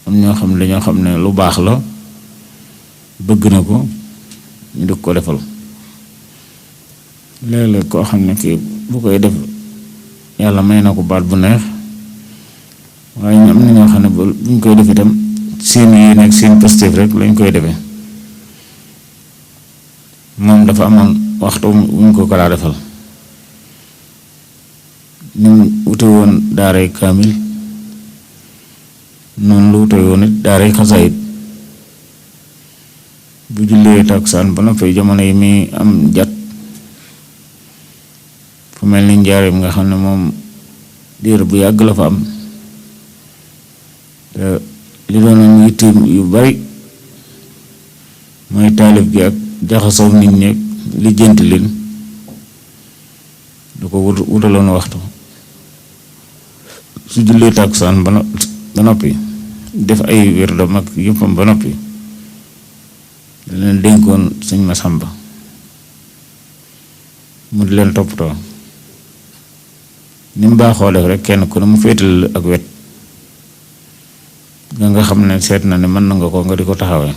[SPEAKER 2] am ñoo xam ne dañoo xam ne lu baax la bëgg na ko ñu di ko defal léeg-léeg koo xam ne kii bu koy def yàlla may na ko baat bu neex waaye am na ñoo xam ne buñ koy def itam seen yéene ak seen positif rek lañ koy defee moom dafa amoon waxtu wuñ ko daa defal ni mu wute woon daaray kaamil noonu lu wute woon it daaray xasaayid bu jullee taksaan ba noppi jamono yi muy am jat fu mel ni njaareem nga xam ne moom diir bu yàgg la fa am te li doon yitteem yu bari mooy taalif gi ak jaxasoo nit ñi lijjanti leen du ko wutaloon waxtu su jullee taksaan ba noppi def ay wérdam ak yëppam ba noppi da leen dénkoon sëñ Masamba mu di leen toppatoo ni mu baaxoo def rek kenn ku ne mu féetal ak wet nga xam ne seet na ne mën na nga ko nga di ko taxawee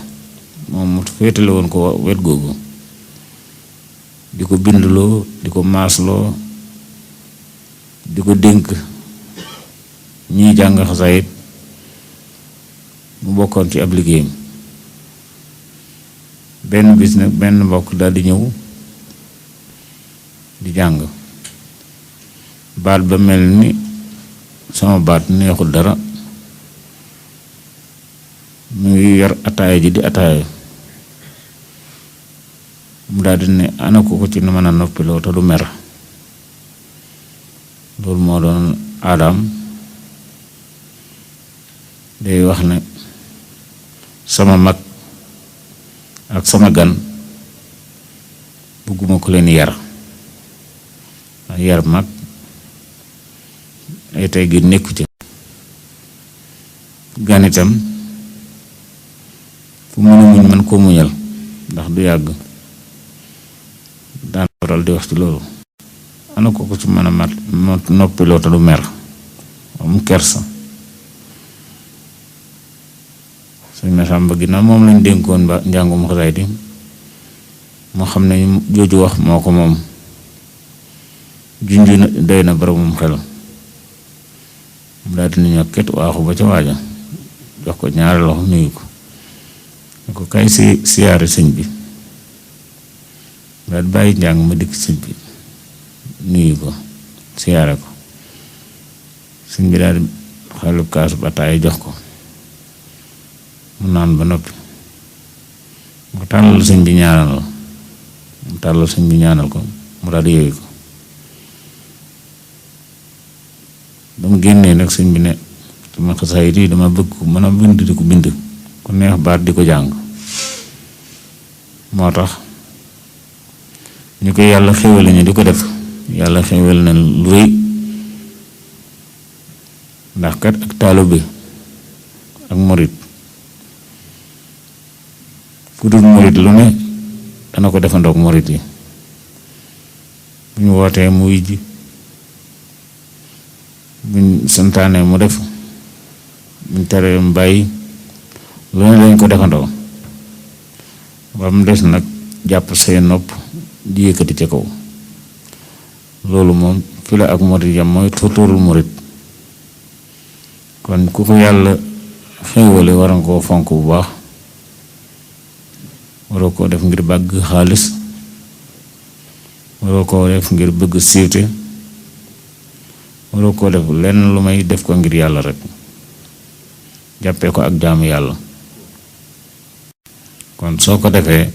[SPEAKER 2] moom mu féetale woon ko wet googu di ko bindloo di ko maasloo di ko dénk ñiy jàng xasaayid mu bokkoon ci ab liggéeyam benn bis nag benn mbokk daal di ñëw di jàng baat ba mel ni sama baat neexul dara mu ngi yor ataaya ji di ataaya mu daal di ne ana ko ci nu mën a noppiloo te du mer loolu moo doon aadaam day wax ne sama mag ak sama gan bëgguma ko leen yar yar mag ay tey gi nekku ci gan itam fu mën a muñ man koo muñal ndax du yàgg daan waral di wax ci loolu ana ko ci mën a mat noppiloo te du mer am kersa sëñ Masamba ginnaaw moom lañ dénkoon ba njàngum xasaayid yi moo xam ne jooju wax moo ko moom junju na doy na boromum xel mu daal di ñëw ket waaxu ba ca waaja jox ko ñaari loxo nuyu ko ne ko kay siyaare sëñ bi daal di bàyyi njàng ma dikk sëñ bi nuyu ko siyaare ko sëñ bi daal di xalu kaasu bataay jox ko mu naan ba noppi mu tàllal sëñ bi ñaanal ko mu daal di yooyu ko ba mu génnee nag sëñ bi ne sama xasaayid yi dama bëgg ko mën a bind di ko bind ku neex baat di ko jàng moo tax ñu ko yàlla xéwale ñu di ko def yàlla xéwal na lu rëy ndax kat ak taalibe bi ak murit ku dul murit lu ne dana ko defandoog murit yi bu ñu wootee mu wuy ji buñ santaane mu def buñ teree mu bàyyi lu ne lañ ko defandoo ba mu des nag jàpp say nopp di yëkkati ca kaw loolu moom fi la ak murit yam mooy tuuturul murit kon ku ko yàlla xéewale war nga koo fonk bu baax waroo koo def ngir bëgg xaalis waroo koo def ngir bëgg siiwte waroo koo def lenn lu may def ko ngir yàlla rek jàppee ko ak jaamu yàlla kon soo ko defee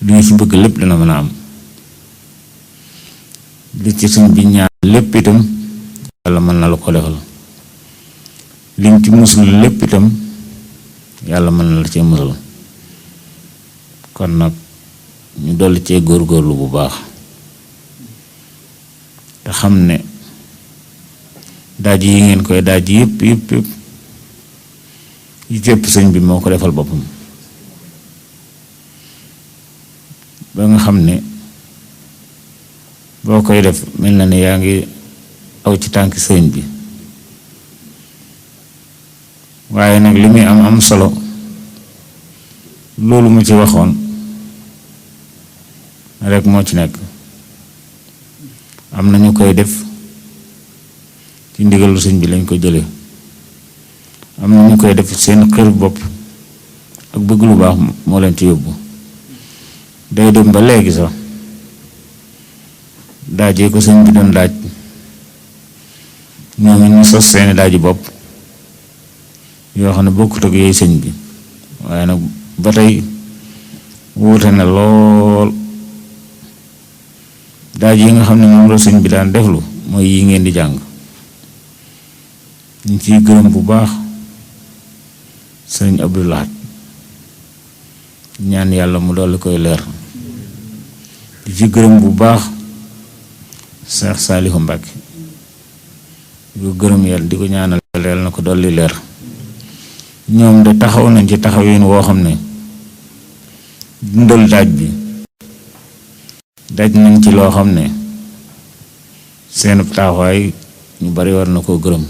[SPEAKER 2] li ñu fi bëgg lépp dana mën a am li ci suñ bi ñaan lépp itam yàlla mën na la ko defal liñ ci musul lépp itam yàlla mën na la cee musal kon nag ñu dolli cee góorgóorlu bu baax te xam ne daaj yi ngeen koy daaj yëpp yi cëpp sëñ bi moo ko defal boppam ba nga xam ne boo koy def mel na ne yaa ngi aw ci tànki sëñ bi waaye nag li muy am solo loolu mu ci waxoon rek moo ci nekk am na ñu koy def ci ndigalu sëñ bi lañ ko jële am na ñu koy def seen xër bopp ak bëgg lu baax moo leen ci yóbbu day dem ba léegi sax daajee ko sëñ bi doon daaj ñoom ñu sos seeni daaji bopp yoo xam ne bokkut ak yooyu sëñ bi waaye nag ba tey wuute na lool daaj yi nga xam ne moom la sëñ bi daan deflu mooy yi ngeen di jàng ñu ciy gërëm bu baax sëñ Abdou Lahad ñaan yàlla mu dolli koy leer di ci gërëm bu baax Cheikh Saliou Mbacké di ko gërëm yàlla di ko ñaanal yàlla na ko dolli leer ñoom de taxaw nañ ci taxawin woo xam ne dundal daaj bi daj nañ ci loo xam ne seen taxawaay ñu bari war na koo gërëm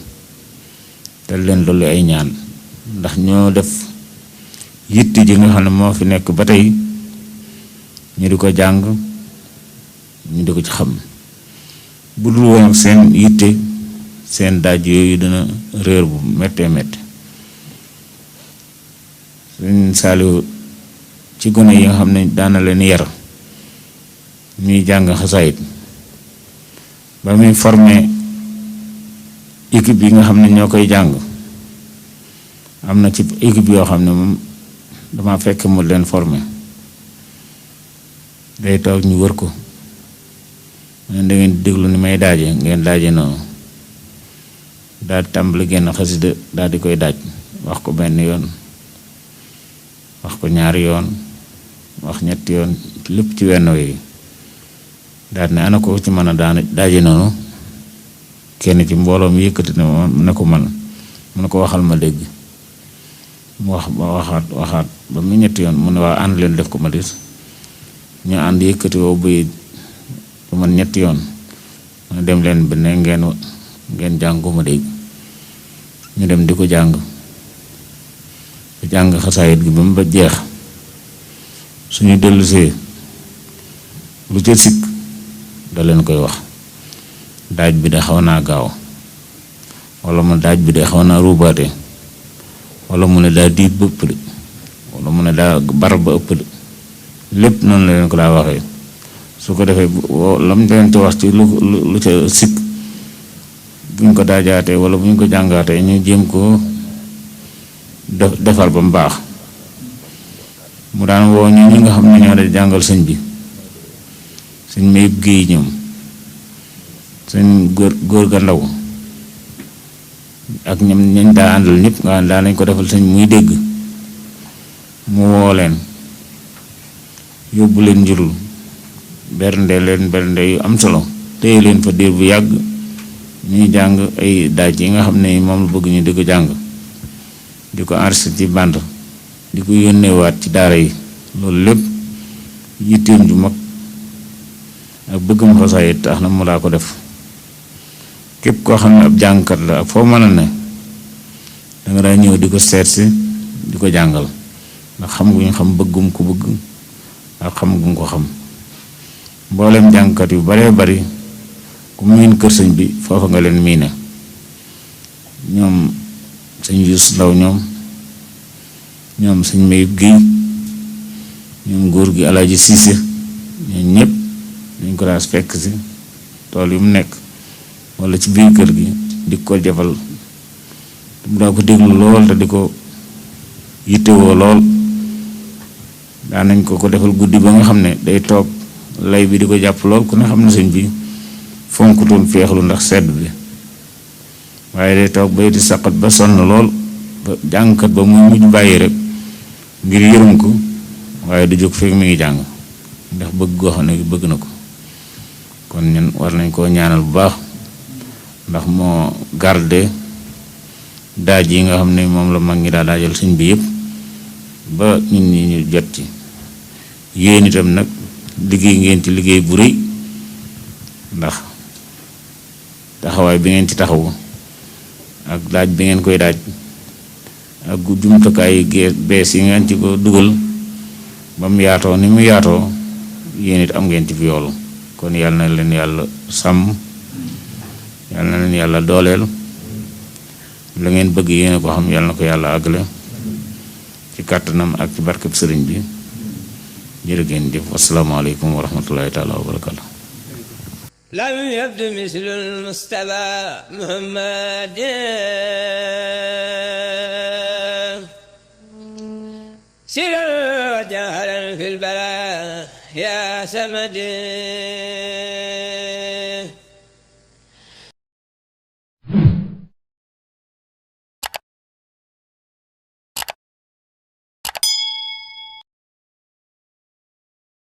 [SPEAKER 2] te leen dolli ay ñaan ndax ñoo def yitte ji nga xam ne moo fi nekk ba tey ñu di ko jàng ñu di ko ci xam bu dul woon ak seen yitte seen daaj yooyu dina réer bu méttee métti Sëñ Saaliw ci gone yi nga xam ne daana leen yar ñuy jàng xasaayit ba muy formé équipe yi nga xam ne ñoo koy jàng am na ci équipe yoo xam ne moom dama fekk mu leen formé day toog ñu wër ko da ngeen di déglu ni may daaje ngeen daaje noonu daal di tàmbali genn xasida daal di koy daaj wax ko benn yoon wax ko ñaari yoon wax ñetti yoon lépp ci wenn wi daal ne ana ko ci mën a daaje noonu kenn ci mbooloo mi yëkkati ne ko man mu ne ko waxal ma dégg mu wax ba waxaat ba mu ñetti yoon mu ne waa ànd leen def ko ma dis ñu ànd yëkkati woo buy bu man ñetti yoon mu ne dem leen ba ne ngeen jàng ko ma dégg ñu dem di ko jàng xasaayit gi ba mu ba jeex suñu dellusee lu ca sikk da leen koy wax daaj bi de xaw naa gaaw wala mu daaj bi de xaw naa ruubaate wala mu ne daa diit ba ëpp de wala mu ne daa bar ba ëpp de lépp noonu la leen ko daa waxee su ko defee lam leen ci wax ci lu ca sikk buñ ko daajaatee wala buñ ko jàngaatee ñu jéem ko defar ba mu baax mu daan woo ñu ñi nga xam ne ñoo da jàngal sëñ bi sëñ Mayib Géey ñoom sëñ góor ga ndaw ak ñoom ñañ daa àndal ñëpp nga daa nañ ko defal sëñ muy dégg mu woo leen yóbbu leen njurul bernde yu am solo téye leen fa diir bu yàgg ñuy jàng ay daaj yi nga xam ne moom la bëgg ñu di ko jàng di ko enregistré ci bande di ko yónneewaat ci daara yi loolu lépp yitteem ju mag ak bëggam xasaayit tax na mu daa ko def képp koo xam ne ab jàngkat la ak foo mën a ne danga daa ñëw di ko seet si di ko jàngal ndax xam guñ xam bëggum ko bëgg ak xam guñ ko xam mboolem jàngkat yu baree bari ku miin kër sëñ bi foofa nga leen miine ñoom sëñ Yuus Ndaw ñoom sëñ Mayib Géey ñoom góor gi Alaaji Siise ñoom ñëpp dañ ko daas fekk si tool yu mu nekk walla ci biir kër gi di ko jafal mu daa ko déglu lool te di ko yittewoo lool daanañ ko defal guddi ba nga xam ne day toog lay bi di ko jàpp lool ku ne xam ne sëñ bi fonkutoon feexlu ndax sedd bi waaye day toog bay di saqat ba sonn lool ba jàngkat ba muy mujj bàyyi rek ngir yërëm ko waaye du jóg fekk mi ngi jàng ndax bëgg goo xam ne bëgg na ko kon ñun war nañ koo ñaanal bu baax ndax moo garde daaj yi nga xam ne moom la mag ñi daa daajal sëñ bi yëpp ba ñun ñi ñu jot ci yéen itam nag liggéey ngeen ci liggéey bu rëy ndax taxawaay bi ngeen ci taxawu ak daaj bi ngeen koy daaj ak jumtukaay bees yi ngeen ci ko dugal ba mu yaatoo ni mu yaatoo yéen it am ngeen ci fi yoolu kon yàlla na leen yàlla sàmm yàlla na leen yàlla dooleel la ngeen bëgg yéen ko xam yàlla na ko yàlla àggale ci kàttanam ak ci barkeb sëriñ bi jërë ngeen jëf wasalaamaaleykum wa rahmatullahi taala wa barakatu
[SPEAKER 3] lam yabdu mislu al-Mustafa Muhammad siran wa jahran fil bala ya samad